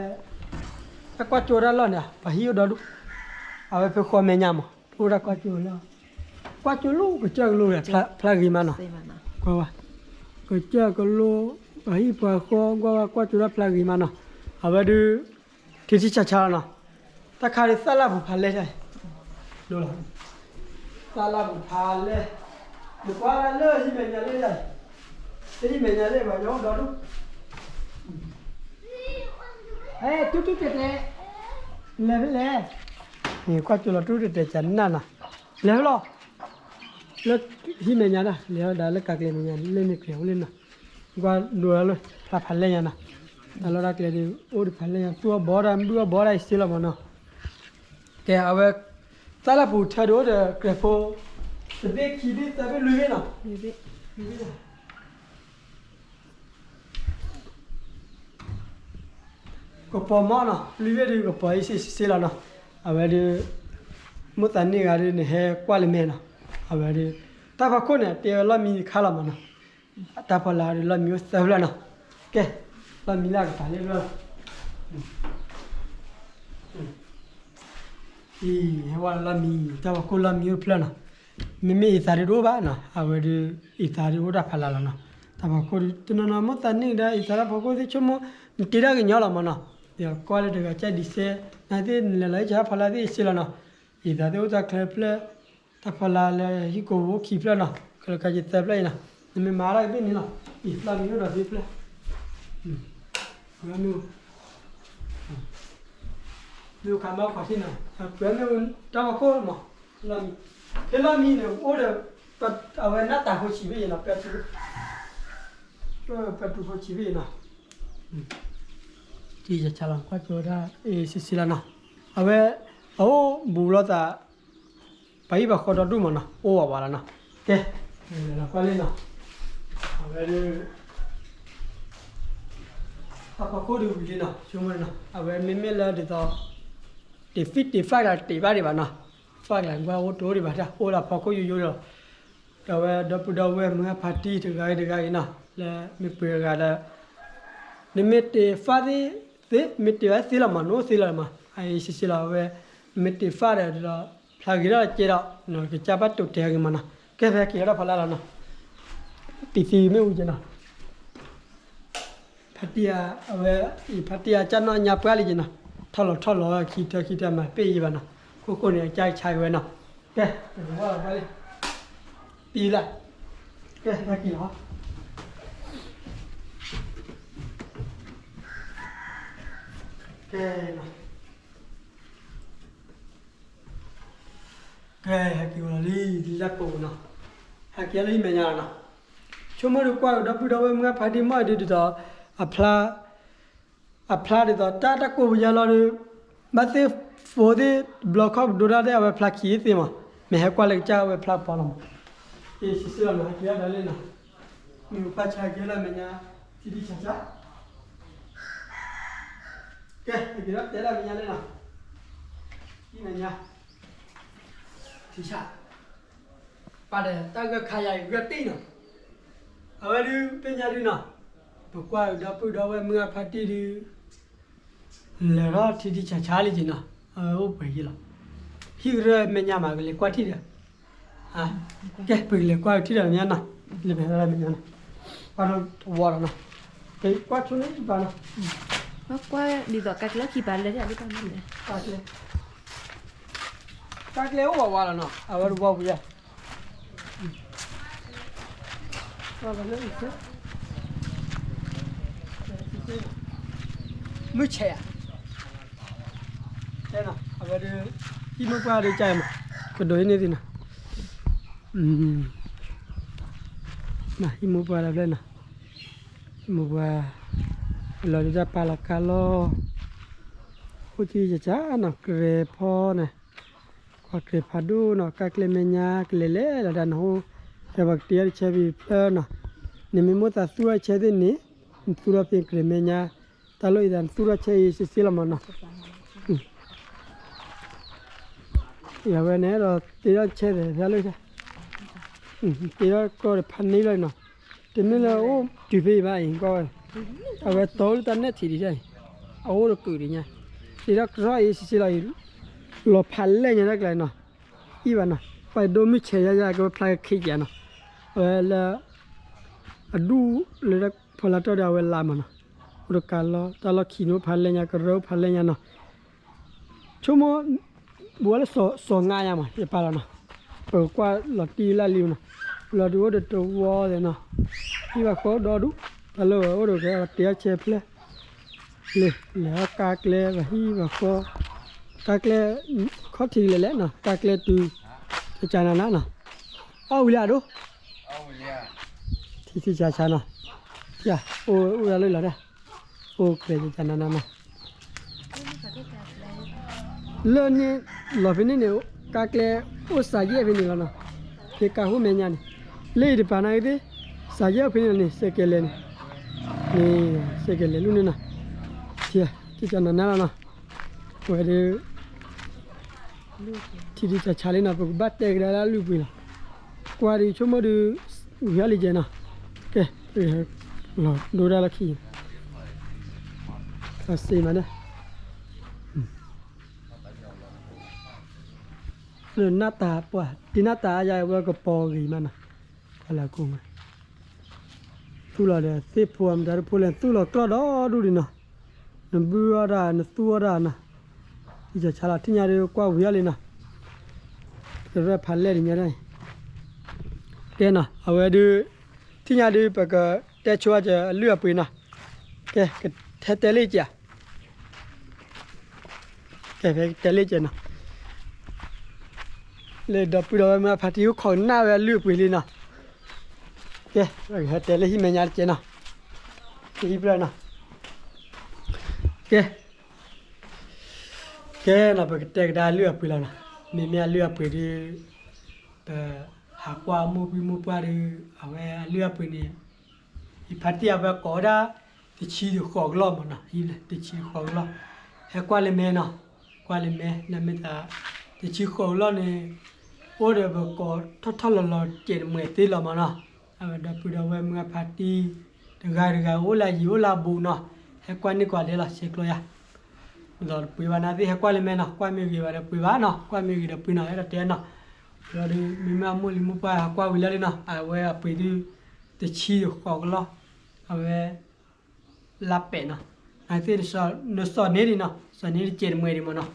တၢ်ကွၢ်ကၠိတၢ်လီၢ်န့ၣ် ပှၤဟံၣ်အိၣ်ဒီဒူၣ်, အဝဲဖဲဃီမဲာ်ညါမး တအိၣ်တၢ်ကွၢ်ကၠိလၢ, ကွၢ်ကၠိလၢကစၢၢ်ကလိကဖျါဂ့ၤမးနီၤ, ကွၢ်ဝဲ, ကစၢၢ်ကလိ, ပှၤဟံၣ်ပှၤဃီ ကွၢ်ဝဲကွၢ်ကၠိတၢ်ဖျါဂ့ၤမးနီၤ, အဝဲဒုး ထံထံဆးဆးလီၤနီၤ, တၢ်ခါဒီးသၣ်လၢ်ပူၤဖးလဲၢ်တၢ်, ဒိလီၤ, သၣ်လၢ်ပူၤဖးလဲၢ်, နကွၢ်လၢဟံၣ်မဲာ်ညါလၢယၤ, ဟံၣ်မဲာ်ညါလၢပှၤညီအိၣ်ဒီဒူၣ်, ဟဲတူၢ်တူၢ်တဲာ်တဲာ်, လဲၤဖဲလဲၣ်, ကွၢ်ကၠိလီၤတူၢ်တဲာ်တဲာ်ကနၣ်နီၤ, လဲၤဖဲလီၤ, လၢဟံၣ်မဲာ်ညါဒၣ် လဲၤဝဲဒၣ်လၢကးကျဲမဲာ်ညါ လၢန့ၣ်ကျဲအိၣ်လၢနီၤ, ကွၢ်ဒိလၢဖျါဖးလဲၢ်ညါနီၤ, တၢ်လီၢ်တၢ်ကျဲဒီး အိၣ်ဒီးဖးလဲၢ်ညါ သူၣ်အီၣ်ဘီတၢ် မုၢ်အီၣ်ဘီတၢ်အံၤစ့လီၤမးနီၤ, ကဲ အဝဲ သၣ်လၢ်ပူၤထၢဒိၣ်ဒီးကြဲးဖိ တဘ့ၣ်ခံဘ့ၣ်သၢဘ့ၣ်လွံၢ်ဘ့ၣ်နီၤ, လွံၢ်ဘ့ၣ် ကပီၤမးနီၤ လွံၢ်ဘ့ၣ်ဒီးကပီၤအံၤစ့စ့လီၤနီၤ, အဝဲဒီး မိၢ်သးန့ၢ်ဂၤဒီးနဟဲကွၢ်လၢမဲာ်နီၤ, အဝဲဒီး တၢ်ဖီခိၣ်န့ၣ် တဲဝဲလီၢ်မံတခါလီၤမးနီၤ, တၢ်ဖီလာ်ဒီးလီၢ်မံအိၣ်သၢဖျၢၣ်နီၤ, ကဲ လီၢ်မံလၢအကပၤလၢဖျၢၣ်လီၤ အံၤ ဟဲဝဲလီၢ်မံ တၢ်ဖီခိၣ်လီၢ်မံအိၣ်တဖျၢၣ်နီၤ, မ့မ့ၢ်အံသးဒုးတအိၣ်ဘၣ်နီၤ အဝဲဒုး အံသးဒုးအိၣ်တၢ်ဖးလာ်လီၤနီၤ, တၢ်ဖီခိၣ်ဒုး တနီၤနီၤ မိၢ်သးန့ၢ်ဒၣ်အံသးတၢ်ဖီခိၣ်သ့ၣ်ဆိကမိၣ် နတ့တၢ်ကညီလီၤမးနီၤ, ဒီးကွၢ်လၢတဂၤကၢ်ဒံးစဲ နသ့ၣ်နလဲၤလီၤဟ့ၣ်ဆါဖီလာ်သ့ၣ်စ့လီၤနီၤ, အံသးသ့ၣ်အိၣ်တၢ်ချၢဖျၢၣ် တၢ်ဖီလာ်လၢဟံၣ်ကိာ်ဖိခံဖျၢၣ်နီၤ, ကလၢကါယသၢဖျၢၣ်အံၤနီၤ, နမ့ၢ်မၤတၢ်ကဘ့ၣ်န့ၣ်လီၤ, အံသးမံအိၣ်ဒီးသ့ၣ်ဖျၢၣ် မ့ၢ်အိၣ်ခါမ့ၢ်အိၣ်ခီၣ်ထံးနီၤ, ပှဲၤမ့ၢ်အိၣ်တၢ်ဖီခိၣ်မး, လီၢ်မံ, ဖဲလီၢ်မံန့ၣ် အိၣ်ဒီး အဝဲနၢ်တၢ်ဖိဆံးဘ့ၣ်အံၤနီၤ, ပှဲၤတူၢ်, ပှဲၤတူၢ်ဖိဆံးဘ့ၣ်အံၤနီၤ, တံယဆါလီၤကွၢ်ကၠိဒၣ်အံၤစ့စ့လီၤနီၤ, အဝဲ အအိၣ်ဘူးလိာ်သး ပှၤဟံၣ်ပှၤဃီဒီဒူၣ်မးနီၤ, အိၣ်ဝးဝးလီၤနီၤ, ကဲ လီၤကွၢ်လံနီၤ, အဝဲဒုး တၢ်ဖီခိၣ်ဒုးဝံၤလံနီၤ, ဆိကမိၣ်နီၤ, အဝဲမ့မ့ၢ်လၢဒ်သိး တ့ၢ်ဖံးတ့ၢ်ဖးဒီးတ့ၢ်ဘၣ်ဒံးဘၣ်နီၤ, ဖးကလၢ်ကွၢ်အိၣ်တအိၣ်ဒံးဘၣ် တၢ်အိၣ်လၢဖီခိၣ်ယိယိဒီး ဒီးဝဲဒီပုၢ်ဒီဝဲၢ်မုၢ်ဂၢ်ဖါတံၢ်တဂၤဂ့ၤတဂၤဂ့ၤနီၤ, လၢမ့ၢ်ပှဲၤတဂၤဒီး နမ့ၢ်တ့ၢ်ဖးသ့ သ့ မ့ၢ်တ့ၢ်ဘၣ်သ့လီၤမး နအိၣ်သ့လီၤမး အအံၤစ့စ့လီၤဝဲ, နမ့ၢ်တ့ၢ်ဖးဒီးဒီး ဖျါဂ့ၤထီၣ်ကဲဒီး နကစၢ်ဘၣ်တိာ်တဲာ်ဂ့ၤမးနီၤ, ကဲဖဲက့ၤလီၤတၢ်ဖီလာ်လီၤနီၤ, တံၢ်သံမ့ၣ်အူကနီၤ ဖါတံၢ်ဧါ, အဝဲ အံၤဖါတံၢ်ဧါ ကၢ်နီၣ်ညါပှၢ်လံက့နီၤ, ထီၣ်လီၤထီၣ်လီၤခံထၢခံထၢမၤပ့ၢ်ယံၤဘၣ်နီၤ, ခိၣ်ခိၣ်န့ၣ် အကၢ်ဆါက့ၤဝဲနီၤ, ကဲ ဝဲလီၤပှၢ်လံ, ပံၤလၢ်, ကဲ ဟဲက့ၤလီၤ, ကဲ ကဲ ဟဲက့ၤဝဲလီၤလံ လၢပူၤနီၤ, ဟဲက့ၤလၢဟံၣ်မဲာ်ညါလီၤနီၤ, ဆိကမိၣ်ဒီးကွၢ်ကဒီပုၢ်ဒီဝဲၢ်မုၢ်ဂၢ်ဖါတံၢ်မီၢ်ဒုးဒ်သိး အဖျါ အဖျါဒ်သိး တၢ်တၢ်ကိးပူၤယါလီၤဒီး ဘၣ်သ့ၣ်ဖိသ့ၣ် ဘျီခီၣ်ပဒိတၢ်သ့ၣ် အဝဲဖျါခံသ့မး, မ့ၢ်ဟဲကွၢ်လၢကစၢ်အဝဲဖျါကပီၤလီၤမး, အ့ၣ် စံးစ့လီၤနီၤ ဟဲက့ၤဒၣ်လၢနီၤ, မ့ၢ်ပၢ်ဆါက့ၤလၢမဲာ်ညါ ထံထံဆးဆး, ကဲ ကဲ က့ၤဒီးတဲဒၣ်မဲာ်ညါလံနီၤ, မဲာ်ညါ ထံဆး ပာ်ဒီးတၢ်ဂၢၢ်ခါယၤအံၤဂၢၢ်တံၢ်နီၤ, အဝဲဒုးမဲာ်ညါဒုးနီၤ, ပကွၢ်ဒီပုၢ်ဒီဝဲၢ်မုၢ်ဂၢ်ဖါတံၢ်ဒုး လၢာ်ထီၣ်ထံထံဆးဆးလံက့ၤနီၤ, အဝဲအိၣ်ပှဲၤယံလီၤ, ဟံၣ်ကရၢမဲာ်ညါမး ကလဲၤကွၢ်ထံၣ်ဒီး ကဲ ပကလဲၤကွၢ်ထံၣ်ဒီးမဲာ်ညါနီၤ, လဲၤမဲာ်ညါနီၤ, ကွၢ်ထီၣ်တဝီဒီးနီၤ, ကွၢ်ဆိန့ၣ်ဘၣ်နီၤ, ကွၢ်ဒ်သိးကါကျဲခံပၤလဲၣ်, ကါကျဲအိၣ်ဝးဝးလီၤနီၤ, အဝဲတဝီပူၤယါ မုၢ်ဆဲးဧါ, တဲနီၤ အဝဲဒုး ဟံၣ်မိၢ်ပှၢ်ဒုးကါမး ကဒိးဟံၣ်န့ၢ်သ့နီၤ, ဟံၣ်မိၢ်ပှၢ်တဖျၢၣ်နီၤ, ဟံၣ်မိၢ်ပှၢ် လီၤဒုးတၢ်ပာ်လီၤကါလီၤ, အိၣ်ထံဆးဆးနီၤ, ကြဲၤဖီန့ၣ် ကွၢ်ကြဲၤဖးဒိၣ်နီၤ, ကါကျဲမဲာ်ညါကလဲၤလဲၤလီၤဒၣ်နီၤ, ဟိ ဒီးပှၤကတ့အီၤတဆဲဖံဖျၢၣ်နီၤ, နမ့ၢ်မိၣ်သးသူၣ်ထီၣ်ဆဲသ့ၣ်န့ၣ် နသူၣ်ထီၣ်ဖဲကြဲၤမဲာ်ညါ, တၢ်လီၢ်အံၤသးနသူၣ်ထီၣ်ဆဲအံၤစ့စ့လီၤမးနီၤ, အဝဲန့ၣ်ဒီးတ့ထီၣ်ဆဲသ့ၣ်ဖဲလၢ တ့ထီၣ်ကီၢ်ဒီးဖးန့ၢ်လီၤနီၤ, တမ့ၢ်လၢအိၣ်တုၤဖဲအံၤဘၣ်အံၤကွၢ်ဝဲ, အဝဲတီလၢတၢ်နဲၣ်ထံးဒံးအံၤ, အအိၣ်တကုာ်ဒံးညါ, တ့ထီၣ်ကရီအံၤစ့စ့လီၤအံၤ, လီၤဖးလဲၢ်ညါတၢ်ကျါနီၤ, အံၤဘၣ်နီၤ, ပှၤဒိမုၢ်ဆဲးယါယါကဖျါကခံကနီၤ, အဝဲလၢ အဒူၣ်လၢဖီလာ်တီၢ်ဒီးအဝဲလါမးနီၤ, အိၣ်တကးလီၤ တၢ်လီၢ်ခံန့ၣ်အိၣ်ဖးလဲၢ်ညါ ကရၢအိၣ်ဖးလဲၢ်ညါနီၤ, ဆိကမိၣ် ဘူးဝဲလၢစီၤငါညါမး ယပာ်လီၤနီၤ, ပကကွၢ်လီၤတံၢ်လၢလံနီၤ, လီၤဒုးအိၣ်ဒီးတဝီသ့ၣ်နီၤ, ဟံၣ်ဘၣ်ဃီဒီဒူၣ်, တၢ်လၢဝဲအိၣ်ဒီးကဲတ့အီၣ်ဆဲဖျၢၣ်, လံ လဲၤအီၣ်ကါကျဲဘၣ်ဟံၣ်ဘၣ်ဃီ, ကါကျဲ ခီၣ်ထံးလဲၤလဲၣ်နီၤ, ကါကျဲတုၤ ကကနနနီၤ, အီၣ်ဝံၤလံအဒိ ထံထံဆးဆးနီၤ, အိၣ်ဝဲလၢလီၤဒၣ်, အိၣ်ကျဲကကနနနီၤ, လၢန့ၣ် လီၤဖဲန့ၣ်န့ၣ် ကါကျဲအိၣ်စးယဲၢ်ဖဲန့ၣ်လီၤနီၤ, ဖဲကါဟိၣ်မဲာ်ညါန့ၣ်, လၢအံၤတပၤနာ်က့သ့ၣ် စးယဲၢ်ဖဲန့ၣ်လီၤန့ၣ် စဲးကဲးလဲၤန့ၣ်, န့ၣ် စဲးကဲးလဲၤလူန့ၣ်နီၤ, ကကနနလီၤနီၤ, ဝဲဒၣ် ထံထံဆးဆးလံနီၤ, ပကဘၣ်တဲကဒါလၢအလုၢ်အပှ့ၤလီၤ, ကွၢ်ဒုးဆိကမိၣ်ဒုး ဝံၤဟီလံကဲနီၤ, ကဲ လီၤဒိဒၣ်လီၢ်ခံ စ့မးန့ၣ် နနၢ်တၢ်ပှၢ် တနၢ်တၢ်အါယါဝဲကပီၤဂ့ၤမးနီၤ, ဖီလာ်ကိးမး သူၣ်လီၤဒီးသ့ၣ်ဖိအမတၤတဖိလဲၣ် သူၣ်လီၤကျီၢ်ဒီဒူၣ်ဒံးနီၤ, နဘုၣ်အီၣ်တၢ် နသူၣ်အီၣ်တၢ်နီၤ, ယဆါလီၤ ထံၣ်ညါဒုးကွၢ်ဝံၤအီၤလံနီၤ, ကရၢၢ်ဖးလဲၢ်ဒ်ညါဒၣ်အံၤ, ကဲနီၤ အဝဲဒုး ထံၣ်ညါဒုး ပကတဲဆိအီၤကလုၢ်အပှ့ၤနီၤ, ကဲ ကထဲတဲလ့ၣ်ကဲ ကဲ ဖဲတဲလ့ၣ်ကဲနီၤ, လၢဒီပုၢ်ဒီဝဲၢ်မုၢ်ဖါတံၢ်အိၣ်ခိးကနၣ်ဝဲအလုၢ်အပှ့ၤလံနီၤ, ကဲ ပကဟဲတဲလၢဟံၣ်မဲာ်ညါတကဲနီၤ, ဟံၣ်ဖျၢၣ်နီၤ, ကဲ ကဲနီၤ ပကတဲကဒါအလုၢ်အပှ့ၤလီၤနီၤ, မ့မ့ၢ်အလုၢ်အပှ့ၤဒုး ပဟးကွၢ်မိၢ်ပှၢ်မိၢ်ပှၢ်ဒုး အဝဲအလုၢ်အပှ့ၤန့ၣ် ဟံၣ်ဖါတံၢ်အဝဲကိးဝဲဒၣ် တဆံဃိးကလီၢ်မးနီၤ, ဟံၣ်ဖျၢၣ် တဆံဃိးကလီၢ်, ဟဲကွၢ်လၢမဲနီၤ, ကွၢ်လၢမဲ နမ့ၢ်သး တဆံဃိးကလီၢ်န့ၣ် အိၣ်ဒီးပကိးထီၣ်ထီၣ်လီၤလီၤ ကဲးတမှဲးသ့လီၤမးနီၤ, အဝဲဒီပုၢ်ဒီဝဲၢ်မုၢ်ဖါတံၢ် တဂၤတဂၤ အိၣ်လၢယံၤအိၣ်လၢဘူးနီၤ, ဟဲကွၢ်န့ၢ်ကွၢ်ဒဲးလီၤ ဆဲးကျိးယၤ ဒ်သိးတပှ့ၤဘၣ်နာ်သ့ၣ် ဟဲကွၢ်လၢမဲနီၤ, ကွၢ်မ့ၢ်ဂ့ၤဘၣ်ဒီးပှ့ၤဘၣ်နီၤ, ကွၢ်မ့ၢ်ဂ့ၤဒီးပှ့ၤနီၤ, အဲၣ်ဒိးတဲနီၤ, ဒီးဒုး မ့မ့ၢ်အမိၢ်လံၤမိၢ်ပှၢ်ဟးကွၢ်ဝံၤလၢလံနီၤ, အဝဲအပှ့ၤဒုး တဆံဃိးကလီၢ်, အဝဲ လါပဲာ်နီၤ, နာ်သ့ၣ် နစီၣ်န့ၢ်ဒံးနီၤ, စီၣ်န့ၢ်တကဲးတမှဲးဒံးမးနီၤ,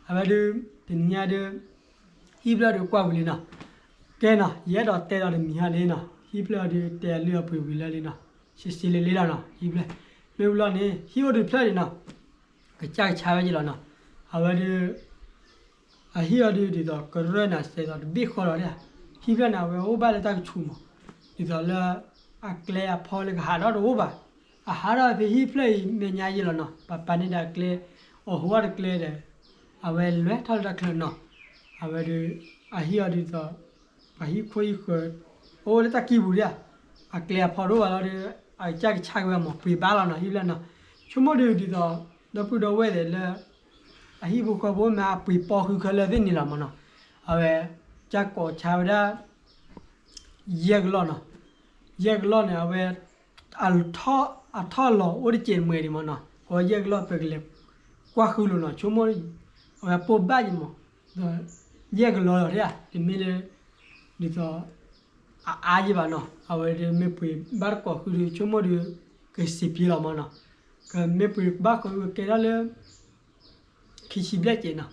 အဝဲဒုး တနံၤညါဒုး ဟံၣ်ဖျၢၣ်ဒုးကွၢ်ဝံၤလံနီၤ, ကဲနီၤ ယအဲၣ်ဒိးတဲဒီးတမံၤဟါလံနီၤ, ဟံၣ်ဖျၢၣ်ဒုးတဲအလုၢ်အပှ့ၤဝံၤလၢလံနီၤ, ဆံးဆံးလံလံလီၤနီၤ, ဟံၣ်ဖျၢၣ် မ့ၢ်ဝံၤလီၤန့ၣ် ဟံၣ်အိၣ်ဒုးဖျၢၣ်ဒံးနီၤ, ကစၢ်ကဆါဝဲက့ၤလီၤနီၤ, အဝဲဒုး အဟံၣ်အီၤဒုး ဒ်သိးကရၢၢ်န့ၣ် စဲးသိးတဘ့ၣ်ဃီလီၤဒၣ်, ဟံၣ်ဖျၢၣ်န့ၣ် အဝဲအိၣ်ဘၣ်လၢတၢ်ကဆူးမး, ဒ်သိးလၢ အကျဲအဖီလၢကဟးထီၣ်တအိၣ်ဘၣ်, အဟးထီၣ်ဖဲဟံၣ်ဖျၢၣ်အံၤမဲာ်ညါယံၤလီၤနီၤ, ပပာ်န့ၢ်ဒၣ်အကျဲ အီၣ်ဟူအီၣ်တကျဲဒီး အဝဲလွဲထီၣ်လၢတၢ်ချၢနီၤ, အဝဲဒုး အဟံၣ်အီၤဒ်သိး ပှၤဟံၣ်ခိၣ်ဟံၣ်ဃၢၤ အိၣ်လၢတၢ်ကံၢ်ပူၤဒၣ်, အကျဲအဖီတအိၣ်ဘၣ်လီၤဒီး အကစၢ်ကဆါက့ၤဝဲမး ပှ့ၤဘၣ်လီၤနီၤ ဟံၣ်ဖျၢၣ်နီၤ, ဆိကမိၣ်ဒုးဒ်သိး ဒီပုၢ်ဒီဝဲၢ်သ့ၣ်လၢ အဟံၣ်ဖိဃီဖိမ့ၢ်အပှ့ၤပိာ်ဃုာ်ခဲလၢာ်သ့ၣ်န့ၣ်လီၤမးနီၤ, အဝဲ ကၢ်ကိးဆါဝဲဒၣ် ယဲၢ်ကလီၢ်နီၤ, ယဲၢ်ကလီၢ်န့ၣ် အဝဲ အထီၣ်လီၤအိၣ်တစဲးတမှဲၤဒံးမးနီၤ, အဝဲယဲၢ်ကလီၢ် ပကလဲၤကွၢ်ဃုလိာ်နီၤ, ဆိကမိၣ် အဝဲပိၢ်ဘၣ်ယံၤမး, ဒီးယဲၢ်ကလီၢ်လီၤဒၣ်, တမ့ၢ်လၢ ဒ်သိး အအါယံၤဘၣ်နီၤ, အဝဲဒၣ်မ့ၢ်ပှ့ၤဘၣ်တကိးဃုဒီး ဆိကမိၣ်ဒီး ကစံးဖံလီၤမးနီၤ, ကမ့ၢ်ပှ့ၤဘၣ်ဃုကဲထီၣ်လၢ ခံဆံဘျဲၣ်စဲးနီၤ,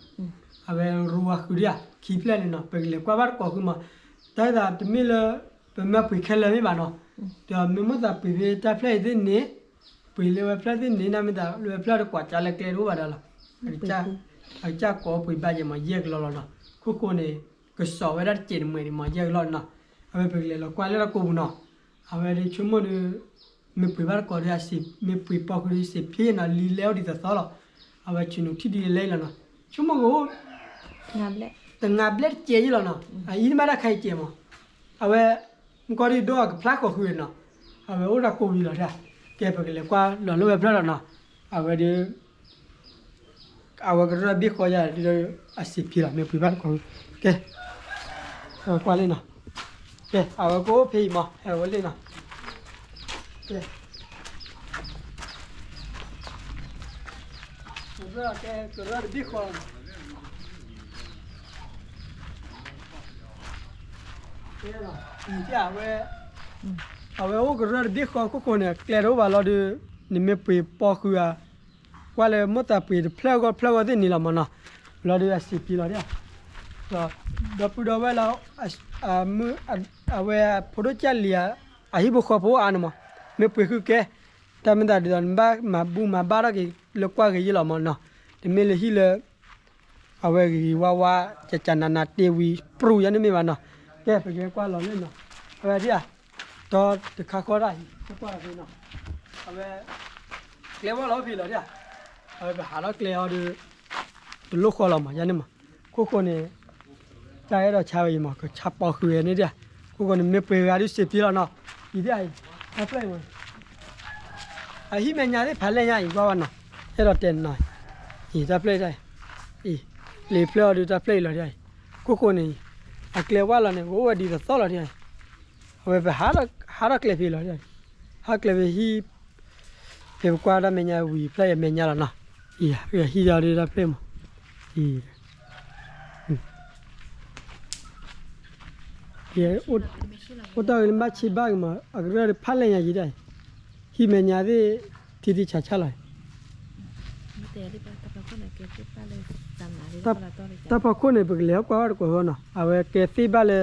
အဝဲရူဝါဃုဒၣ်ဧါ ခံဖျၢၣ်န့ၣ်နီၤ, ပကလဲၤကွၢ်ဘၣ်တကိးဃုမး, တၢ်သးတမ့ၢ်လၢ ပမ့ၢ်ပှ့ၤခဲလၢာ်မ့ၢ်ဘၣ်နီၤ, ဒီးမ့ၢ်မိၣ်သးပှ့ၤဖဲတၢ်ဖျၢၣ်အံၤသ့ၣ်န့ၣ်, ပှ့ၤလၢဝဲဖျၢၣ်သ့ၣ်န့ၣ် နမ့ၢ်သးလၢဝဲဖျၢၣ်တကွၢ်ကၢ်လၢကျဲတအိၣ်ဘၣ်ဒီးလီၤ, အကစၢ်ကိးပှ့ၤဘၣ်ယဲၢ်မး ယဲၢ်ကလီၢ်လီၤနီၤ, ခိၣ်ဃိန့ၣ် ကစီၤဝဲဒၣ်တစဲးတမှဲၤဒံးမး ယဲၢ်ကလီၢ်နီၤ, အဝဲပကလဲၤလီၤကွၢ်လၢတၢ်ကိးပူၤနီၤ, အဝဲဒၣ်ဆိကမိၣ်ဒီး မ့ၢ်ပှ့ၤဘၣ်တကိးဒီး မ့ၢ်ပှ့ၤပိာ်ဃုာ်ဒီး စံးဖံနီၤ လံလဲၤအိၣ်ဒ်သိးသိးလီၤ, အဝဲဆ့ၣ်နီၤထံၣ်ဒ်လဲၣ်လီၤနီၤ, ဆိကမိၣ်ကအိၣ် တနၤဘျဲၣ်တစဲးယံၤလီၤနီၤ, အအံၤမ့ၢ်ဘၣ်တၢ်ခါအံၤစဲးမး, အဝဲ မ့ၢ်ကီၢ်ဒ်ဒီးအကဖျါဃီၤဃုာ်နီၤ, အဝဲအိၣ်တၢ်ကိးဝံၤလီၤဒၣ်, ကဲပကလဲၤကွၢ်လီၤလၢဝဲဖျၢၣ်လီၤနီၤ, အဝဲဒၣ် အဝဲကရၢၢ်ဘ့ၣ်ဃီယၤဒီး အစံးဖံလီၤ မ့ၢ်ပှ့ၤဘၣ်တကိး, ကဲ ကွၢ်လံနီၤ, ကဲ အဝဲကအိၣ်ဖဲအံၤမး ဟဲဝဲလံနီၤ, ကဲ ကရၢၢ်ကဲ ကရၢၢ်တဘ့ၣ်ဃီလီၤနီၤ, ကဲ အံၤ အဝဲအိၣ်ကရၢၢ်တဘ့ၣ်ဃီခိၣ်ဃိန့ၣ် ကျဲတအိၣ်ဘၣ်လီၤဒီး နမ့ၢ်ပှ့ၤပိာ်ဃုာ်ဧါ, ကွၢ်လၢမိၣ်သးပှ့ၤတဖျၢၣ်အဂီၢ်တဖျၢၣ်အဂီၢ်သ့ၣ်န့ၣ်လီၤမးနီၤ, လီၤဒီးအစံးဖံလီၤဒၣ်, ဒီး ဒီပုၢ်ဒီဝဲၢ်လၢ အဝဲဖိဒိၣ်ကၢ်လံၤဧါ, အဟံၣ်ဖိဃီဖိအါန့ၣ်မး, မ့ၢ်ပှ့ၤဃုာ်ကဲ, တၢ်မ့ၢ်သးဒ်သိး နဘၣ်မၤဘူၣ်မၤဘါထီၣ်က့ၤ လၢကွၢ်က့ၤယဲၢ်လီၤမးနီၤ, တမ့ၢ်လၢဟံၣ်လၢ အဝဲဂ့ၤဂ့ၤဝါဝါ ကကနးနးတ့ဝံၤ ပြူၢ်ယါန့ၣ်မ့ၢ်ဘၣ်နီၤ, ကဲ ပကဲကွၢ်လီၤလၢနီၤ, အဝဲဒၣ်ဧါ, ဒီးတခါဃီဒၣ်အံၤ ကွၢ်လီၤဖဲနီၤ, အဝဲ ကျဲဝဲလီၤဖဲလီၤဒၣ်ဧါ, အဝဲပဟးထီၣ်ကျဲအီၤဒီး တလိၣ်ဃီလီၤမး ယါန့ၣ်မး, ခိၣ်ဃိန့ၣ် တၢ်အဲၣ်ဒိးဆါဝဲအံၤမး ကဆါပိာ်ဃုာ်ဝဲန့ၣ်ဒၣ်, ခိၣ်ဃိန့ၣ် မ့ၢ်ပှ့ၤဂၤဒုးစံးဖံလီၤနီၤ, အံၤဒၣ်အံၤ တၢ်ဖျၢၣ်အံၤမး, အဟံၣ်မဲာ်ညါသ့ၣ်ဖးလဲၢ်ညါအံၤ ကွၢ်ဝဲနီၤ, အဲၣ်ဒိးတဲနီၤ, အံၤတၢ်ဖျၢၣ်ဒၣ်အံၤ, အံၤ လံာ်ဖျၢၣ်အီၤဒုးတၢ်ဖျၢၣ်အံၤလီၤဒၣ်အံၤ, ခိၣ်ဃိန့ၣ် အကျဲဝဲလီၤန့ၣ် ကအိၣ်ဝဲဒ်သိးသိးလီၤဒၣ်အံၤ, အဝဲပဟးထီၣ်ကျဲဖဲလီၤဒၣ်အံၤ, ဟးကျဲဖဲဟံၣ် ဖဲပကွၢ်တၢ်မဲာ်ညါဝံၤ ဖျၢၣ်အမဲာ်ညါလီၤနီၤ, အံၤ ဟံၣ်ဒီးတၢ်ဖျၢၣ်မး, အံၤ အိၣ်တ့ၢ်ဂ့ၤလၢဘၣ်ဆ့ဘၣ်ဂ့ၤမး အကရၢၢ်ဖးလဲၢ်ညါယံၤဒၣ်အံၤ, ဟံၣ်မဲာ်ညါသ့ၣ် ထံထံဆးဆးလီၤ, တၢ်ဖီခိၣ်န့ၣ် ပကလဲၤကွၢ်ဘၣ်တကိးဃီနီၤ, အဝဲကဲသ့ၣ်ဘၣ်လၢ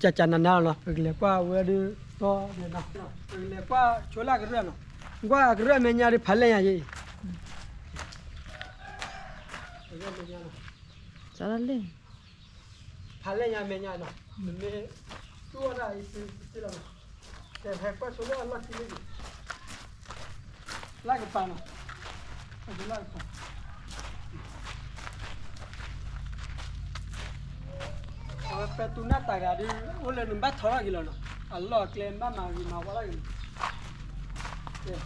ကကနးနးလီၤနီၤ, ပကလဲၤကွၢ်ဝဲဒၣ်တီဒဲးနီၤ, ပကလဲၤကွၢ်ဆိလၢအကရၢၢ်နီၤ, ကွၢ်အကရၢၢ်မဲာ်ညါဒုးဖးလဲၢ်ညါယံၤ ဖးလဲၢ်ညါမဲာ်ညါနီၤ, မ့ၢ်တူၢ်အီၣ်တၢ်အံၤ လီၤနီၤ, ဟဲကွၢ်ဆိလၢအလီၢ်ခံလံ, လၢကပၤနီၤ, လၢကပၤ, အဝဲပဲတူၢ်နၢ်တၢ်ဂၤဒုး အိၣ်လၢနဘၣ်ထီထီၣ်က့ၤလီၤနီၤ, အလီၢ်အကျဲဘၣ်မၤဂ့ၤမၤဝါထီၣ်က့ၤနီၤ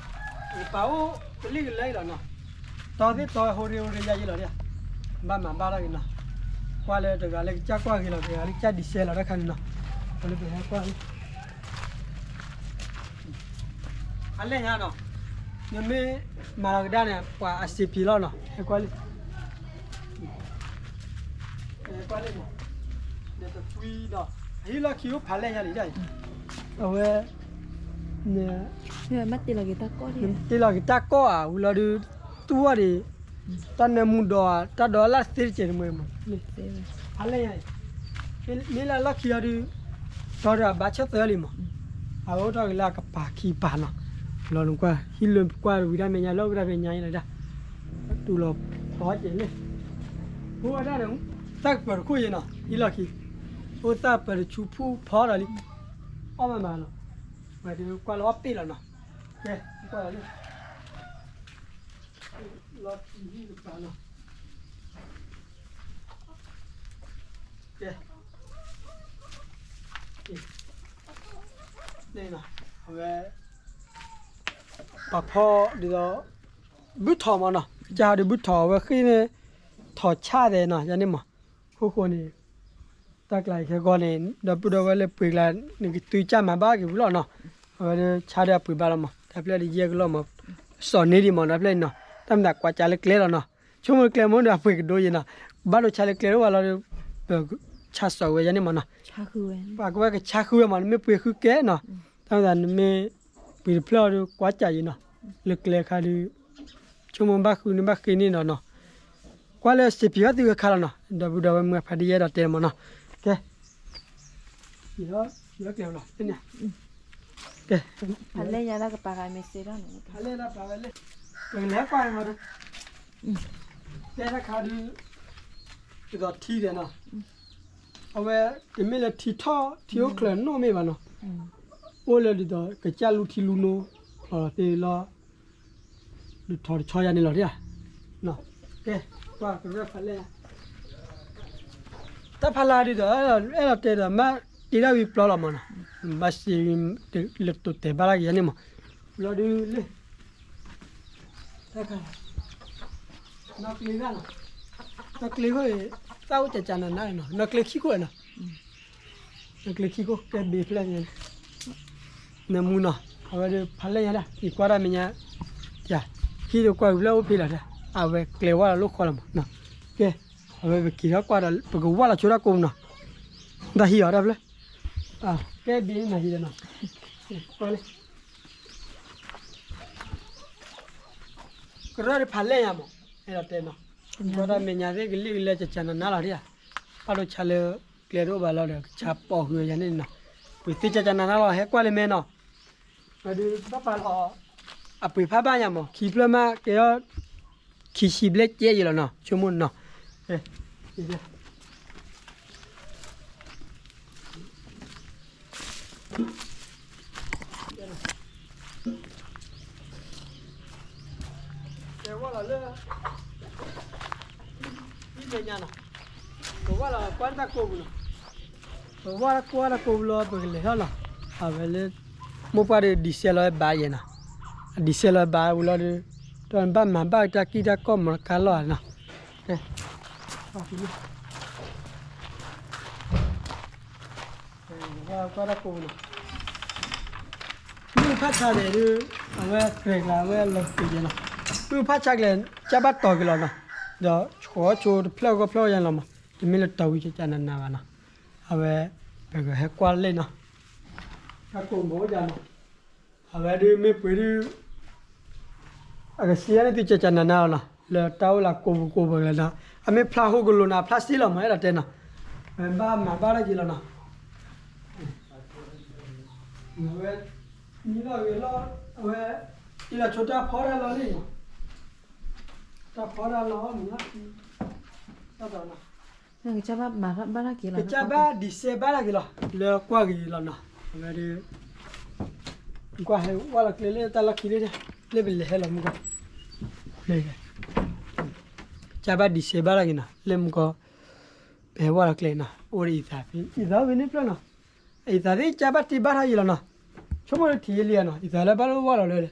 ကပၤအိၣ်ကလံၢ်ကလဲအံၤလီၤနီၤ, တီသ့ၣ်တီဟိရ့ဟိရ့ယါယံၤလီၤဒၣ်, ဘၣ်မၤဘၣ်ထီၣ်က့ၤနီၤ, ကွၢ်လၢတဂၤလၢကစၢ်ကွၢ်ဂ့ၤလီၤ တဂၤလၢကစၢ်ဒံးစဲလီၤတၢ်ခါန့ၣ်နီၤ, ပလၢပဟဲကွၢ်လံ အလဲၢ်ညါနီၤ, နမ့ၢ်မၤလီၤကဒါန့ၣ် ပှၤအစံးဖံလီၤနီၤ, ဟဲကွၢ်လံ ဟဲကွၢ်လံမး, ဒီးတကွံဒီး အဟံၣ်လီၢ်ခံအိၣ်ဖးလဲၢ်ညါလံဒၣ်အံၤ, အဝဲ တ့လီၤက့ၤတၢ်ကီၢ်ဧါ ဝံၤလီၤဒုး တူၢ်ဝဲဒၣ် တၢ်နၢမူဒီး တၢ်ဒီးလၢ်သ့တကဲးတမှဲမး, ဖးလဲၢ်ညါအံၤ, မ့ၢ်လၢအလီၢ်ခံအီၤဒုး တီဒီးအဘၣ်ဆၢၣ်သၢလံမး, အဝဲအိၣ်ထီၣ်က့ၤလၢအကပၤခံပၤနီၤ, လီၤနကွၢ် ဟံၣ်လၢကွၢ်ဝံၤဒၣ်မဲာ်ညါ လီၤဝံၤဒၣ်မဲာ်ညါအံၤလီၤဒၣ်, တူၢ်လီၤဖီကဲးလံ, အိၣ်ဝဲဒၣ်န့ၣ် သၣ်ကပၢၤတခိၣ်ယဲနီၤ ဟံၣ်လီၢ်ခံ, အိၣ်သၣ်ပၢၤတဆူဖုၣ်ဖီဒီးလံ, အီၣ်မးမးနီၤ, ဝဲဒုးကွၢ်လၢအီၣ်ပ့ၣ်လီၤနီၤ, ကဲ ကွၢ်လီၤလံ လီၤခံဟံၣ်တပၤနီၤ, ကဲ, န့ၣ်နီၤ, အဝဲ ပှၤဖီဒ်သိး ဘုၣ်ထီၣ်မးနီၤ, ကစၢ်ဟီဒီးဘုၣ်ထီၣ်အဝဲဃ့ၢ်န့ၣ် ထီၣ်ဆၣ်သဲးနီၤ ယၤန့ၣ်မး, ဃိဃိန့ၣ် တၢ်ကျါအံၤခဲဂီၤန့ၣ် ဒီပုၢ်ဒီဝဲၢ်လၢပှ့ၤကျါ နကသုကၢ်မၤဘၣ်က့ၤဝံၤလီၤနီၤ, အဝဲဒၣ်ဆါဒီးအပှ့ၤဘၣ်လီၤမး တၢ်ဖျၢၣ်ဒ်ယဲၢ်ကလီၢ်မး, စီၤန့ၢ်ဒံးမး တၢ်ဖျၢၣ်အံၤနီၤ, တၢ်မၤသးကွၢ်ကၢလၢကျဲလီၤနီၤ, ဆိကမိၣ်လၢကျဲမ့ၢ်ဒီးအပှ့ၤကဒိယဲၢ်နီၤ, ဘၣ်ဒိဆါလၢကျဲတအိၣ်ဘၣ်လီၤဒီး ပဆါစီၤဝဲယၤန့ၣ်မးနီၤ, ပှၤကဝဲကဆါဃုဝဲမး နမ့ၢ်ပှ့ၤဃုကဲနီၤ, တၢ်မၤသးနမ့ၢ်ပှ့ၤတဖျၢၣ်အီၤဒီးကွၢ်ကၢယဲၢ်နီၤ, လၢကျဲခါဒီး ဆိကမိၣ်ဘၣ်ဃုန့ၣ်ဘၣ်ဃ့န့ၢ်ဒီးနီၤ, ကွၢ်လၢစံးပျံၤဘၣ်သုအခါလီၤနီၤ, ဒီပုၢ်ဒီဝဲၢ်မုၢ်ဖါဒ်ယဲၢ်ဒီးတဲမးနီၤ, ကဲ, ယကျဲလီၤ, ကဲ, ဖးလဲၢ်ညါတၢ်ကပၤဂၤမ့ၢ်စ့ၢ်ဒီးန့ၣ်, ဖးလဲၢ်တၢ်ပာ်ဝဲလဲၣ်, ပကလဲၤကွၢ်မးဒီး, တဲတၢ်ခါဒုး, ဒ်သိးထံဒဲးနီၤ, အဝဲ, တမ့ၢ်လၢထံထီၣ်ထံအိၣ်ချၢနီၣ်မ့ၢ်ဘၣ်နီၤ, အိၣ်လၢဒ်သိးကစၢ်လူထံလူနိ, သ့လီၤ ဒုးထီၣ်တဆီယၤန့ၣ်လီၤဒၣ်, ကဲ, ကွၢ်ကရၢၢ်ဖးလဲၢ်, တၢ်ဖးလၢဒ်သိး, အဲၣ်ဒိးတဲဒီး မ့ၢ်တ့ထီၣ်ဝံၤပျီလီၤမးနီၤ, ဘၣ်စံး, လၢတိာ်တဲာ်ဘၣ်လၢကယၤန့ၣ်မး, လီၤဒုးလၢ တၢ်ခါ, နီၣ်ကျ့ဂၤနီၤ, နီၣ်ကျ့ခိၣ်အံၤ, သၣ်အိၣ်ကၠးကၠးနးနးနီၤ, နီၣ်ကျ့ခံခိၣ်နီၤ, နီၣ်ကျ့ခံခိၣ်ကဲဘ့ၣ်ဖျၢၣ်ညါန့ၣ်, နမူနီၤ, အဝဲဒၣ်ဖးလဲၢ်ညါဒၣ် ယကွၢ်တၢ်မဲာ်ညါ, ယၤ, ဟံၣ်ဒီးကွၢ်ဝံၤဖျၢၣ်အိၣ်ဖဲလီၤဒၣ်, အဝဲကျဲဝဲလီၤလိၣ်ဃီလီၤမးနီၤ, ကဲ, အဝဲပက့ၤထီၣ်ကွၢ်ဒီး ပကဝၢ်လီၤဆိတၢ်ကိးပူၤနီၤ, တၢ်ဟံၣ်အီၤတၢ်ဖျၢၣ်, ကဲဘ့ၣ်နၤဟံၣ်ဒီးနီၤ, ကွၢ်လၢ ကရၢၢ်ဒ်ဖးလဲၢ်ညါမး, အဲၣ်ဒိးတဲနီၤ, ကွၢ်တၢ်မဲာ်ညါသ့ၣ်ကလံၣ်ကလဲကၠးကၠးနးနးလီၤဒၣ်, ဘၣ်ဒိဆါလၢကျဲတအိၣ်ဘၣ်လီၤဒီး ကဆါပိာ်ဃုာ်ယၤန့ၣ်နီၤ, ပှ့ၤသ့ၣ်ကၠးကၠးနးနးလီၤ ဟဲကွၢ်လၢမဲာ်နီၤ, ဒုးဘၣ်ပာ်လီၤ, အပှ့ၤဖးဘၣ်ညါမး ခံဖျၢၣ်မးကဲအီၤ, ခံဆံဘျဲၣ်ကဲယံၤလီၤနီၤ ဆိကမိၣ်နီၤ, တဲဝဲလီၤလၢ ဒ်မဲာ်ညါနီၤ, ပဝဲလီၤကွၢ်တၢ်ကိးပူၤနီၤ, ပဝဲလီၤကွၢ်တၢ်ကိးပူၤလီၤ ပကလဲၤထီၣ်လီၤ, အဝဲလၢ မိၢ်ပှၢ်ဒီး ဒံးစဲးလီၤဝဲဘၣ်ယဲနီၤ, ဒံးစဲးလီၤဝဲဘၣ်ဝံၤလီၤဒီး, ဒီးနဘၣ်မၤဘၣ်တၢ်ကံၢ်တၢ်ကီၢ်မီတကါလီၢ်နီၤ, ကွၢ်တၢ်ကိးပူၤနီၤ, မုၢ်ဖးဆါလဲၣ်ဒုး, အဝဲကြဲးကျါအဝဲလီၤက့ၤယဲနီၤ, မုၢ်ဖးဆါကျဲး ကၢ်ဘၣ်တီၤက့ၤလီၤနီၤ, ဒီးဆိတဖျၢၣ်ဂီၢ်ဖျၢၣ်ဂီၢ်ယဲလီၤမး, တမ့ၢ်လၢတီၤဝံၤကၠးကၠးနးနးဘၣ်နီၤ, အဝဲ, ပကဟဲကွၢ်လၢနီၤ, တၢ်ကိးမီၤအိၣ်ယၤနီၤ, အဝဲဒုးမ့ၢ်ပှ့ၤဒုး အကစံးယါန့ၣ်သုကၠးကၠးနးနးလီၤနီၤ, လၢတၢ်အိၣ်လၢကိးပူၤကိးပူၤလီၤနီၤ, အမ့ၢ်ဖျါဟိကလိၤနီၤ အဖျါစ့လီၤမး အဲၣ်ဒိးတဲနီၤ, ပဘၣ်မၤဘၣ်တၢ်က့ၤလီၤနီၤ, အဝဲ, မံလီၤဂ့ၤလီၤ, အဝဲ, တ့လီၤဆိတၢ်ဖီတၢ်လီၤန့ၣ်, တၢ်ဖီတၢ်လီၤန့ၣ်, တၢ်ဒီးနီၤ ကစၢ်ဘၣ်ဒံးစဲးဘၣ်တၢ်က့ၤလီၤ, လၢကွၢ်ဂ့ၤလီၤနီၤ, အဝဲဒုး, ကွၢ်ဟဲဝဲလီၤကျဲလၢတၢ်လီၢ်ခံလၢ, လၢပလဲၤဟဲလီၤမူကီၢ်, ကစၢ်ဘၣ်ဒံးစဲးဘၣ်တၢ်က့ၤနီၤ လၢမူကီၢ်, ပဟဲဝဲလီၤကျဲနီၤ အိၣ်ဒီးအံသးဖဲ, အံသးအိၣ်ဖဲန့ၣ်ဖျၢၣ်နီၤ, အံသးသ့ၣ်ကစၢ်ဘၣ်တ့ဘၣ်ထီၣ်ယံၤလီၤနီၤ, ဆိကမိၣ်လၢထံၣ်ယဲလံနီၤ အံသးလၢဘၣ်လၢဝဲလီၤလၢ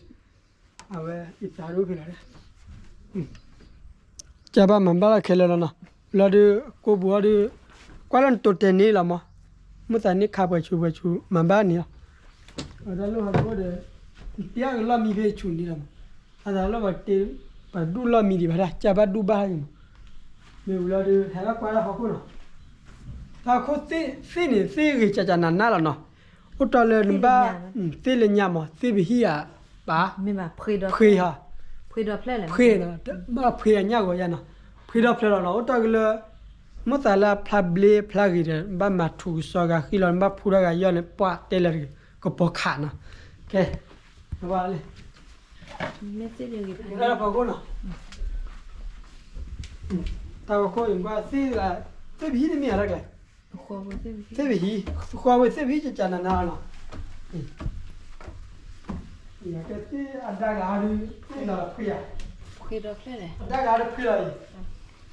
အဝဲအံသးဒိၣ်ဖဲလီၤ, ကၢ်ဘၣ်မၤဘၣ်လီၤခဲလၢာ်လီၤနီၤ, လီၤဒုး, ကိးပူၤအီၤဒုး, ကွၢ်လၢနတိၤတဲာ်န့ၣ်လီၤမး, မုၢ်သးန့ၢ်ခးပှဲၤဆူးပှဲၤဆူး မၤဘၣ်န့ၣ်လီၤ, အဝဲတၢ်လိၣ်ဟးကိးဒီး, တ့အကလီၢ်မံဖဲဆူးန့ၣ်လီၤမး, အသးလီၢ်ဘၣ်တ့, ပဒူၣ်လီၢ်မံဒံးဘၣ်ဒၣ် ကၢ်ဘၣ်ဒူၣ်ဘၣ်ယံၤမး, မ့ၢ်ဝံၤလီၤဒုး ဟဲလီၤကွၢ်လၢဟီၣ်ခိၣ်နီၤ တၢ်ခိၣ်သ့ၣ်န့ၣ် သ့ၣ်ဂ့ၤကၠးကၠးနးနးလီၤနီၤ, အိၣ်တီၢ်လၢနဘၣ်, သ့ၣ်လၢညါမး သ့ၣ်ပဟံၣ်ဧါ, ပှ့ၤ, ဖှ့ၣ်, ဘၣ်ဖှ့ၣ်အညၣ်ဂီၤယါနီၤ, ဖှ့ၣ်ဒီဖျၢၣ်လီၤနီၤ အိၣ်တီၢ်က့ၤလၢ, မိၢ်သးလၢအဖျါဘျ့ဖျါဂ့ၤဒီး ဘၣ်မၤထူကစီဂၤဃံလီၤ နဘၣ်ဖှူထီၣ်ဂၤယီၢ်န့ၣ် ပှၤတဲလၢ, ကပီၤခးနီၤ, ကဲ, ဝဲလၢ တၢ်ဂီၤခိၣ်အံၤကွၢ်သ့ၣ်, သ့ၣ်ပဟံၣ်တမ့ၢ်အတၢ်ကျဲ, သ့ၣ်ပဟံၣ်, ဃီဝဲသ့ၣ်ပဟံၣ်ကကနနနီၤ, သ့ၣ်အဒၣ်ဂၤဒုး, သ့ၣ်လီၤဖှံဧါ, အဒၣ်ဂၤဒုးဖှံလီၤအံၤ,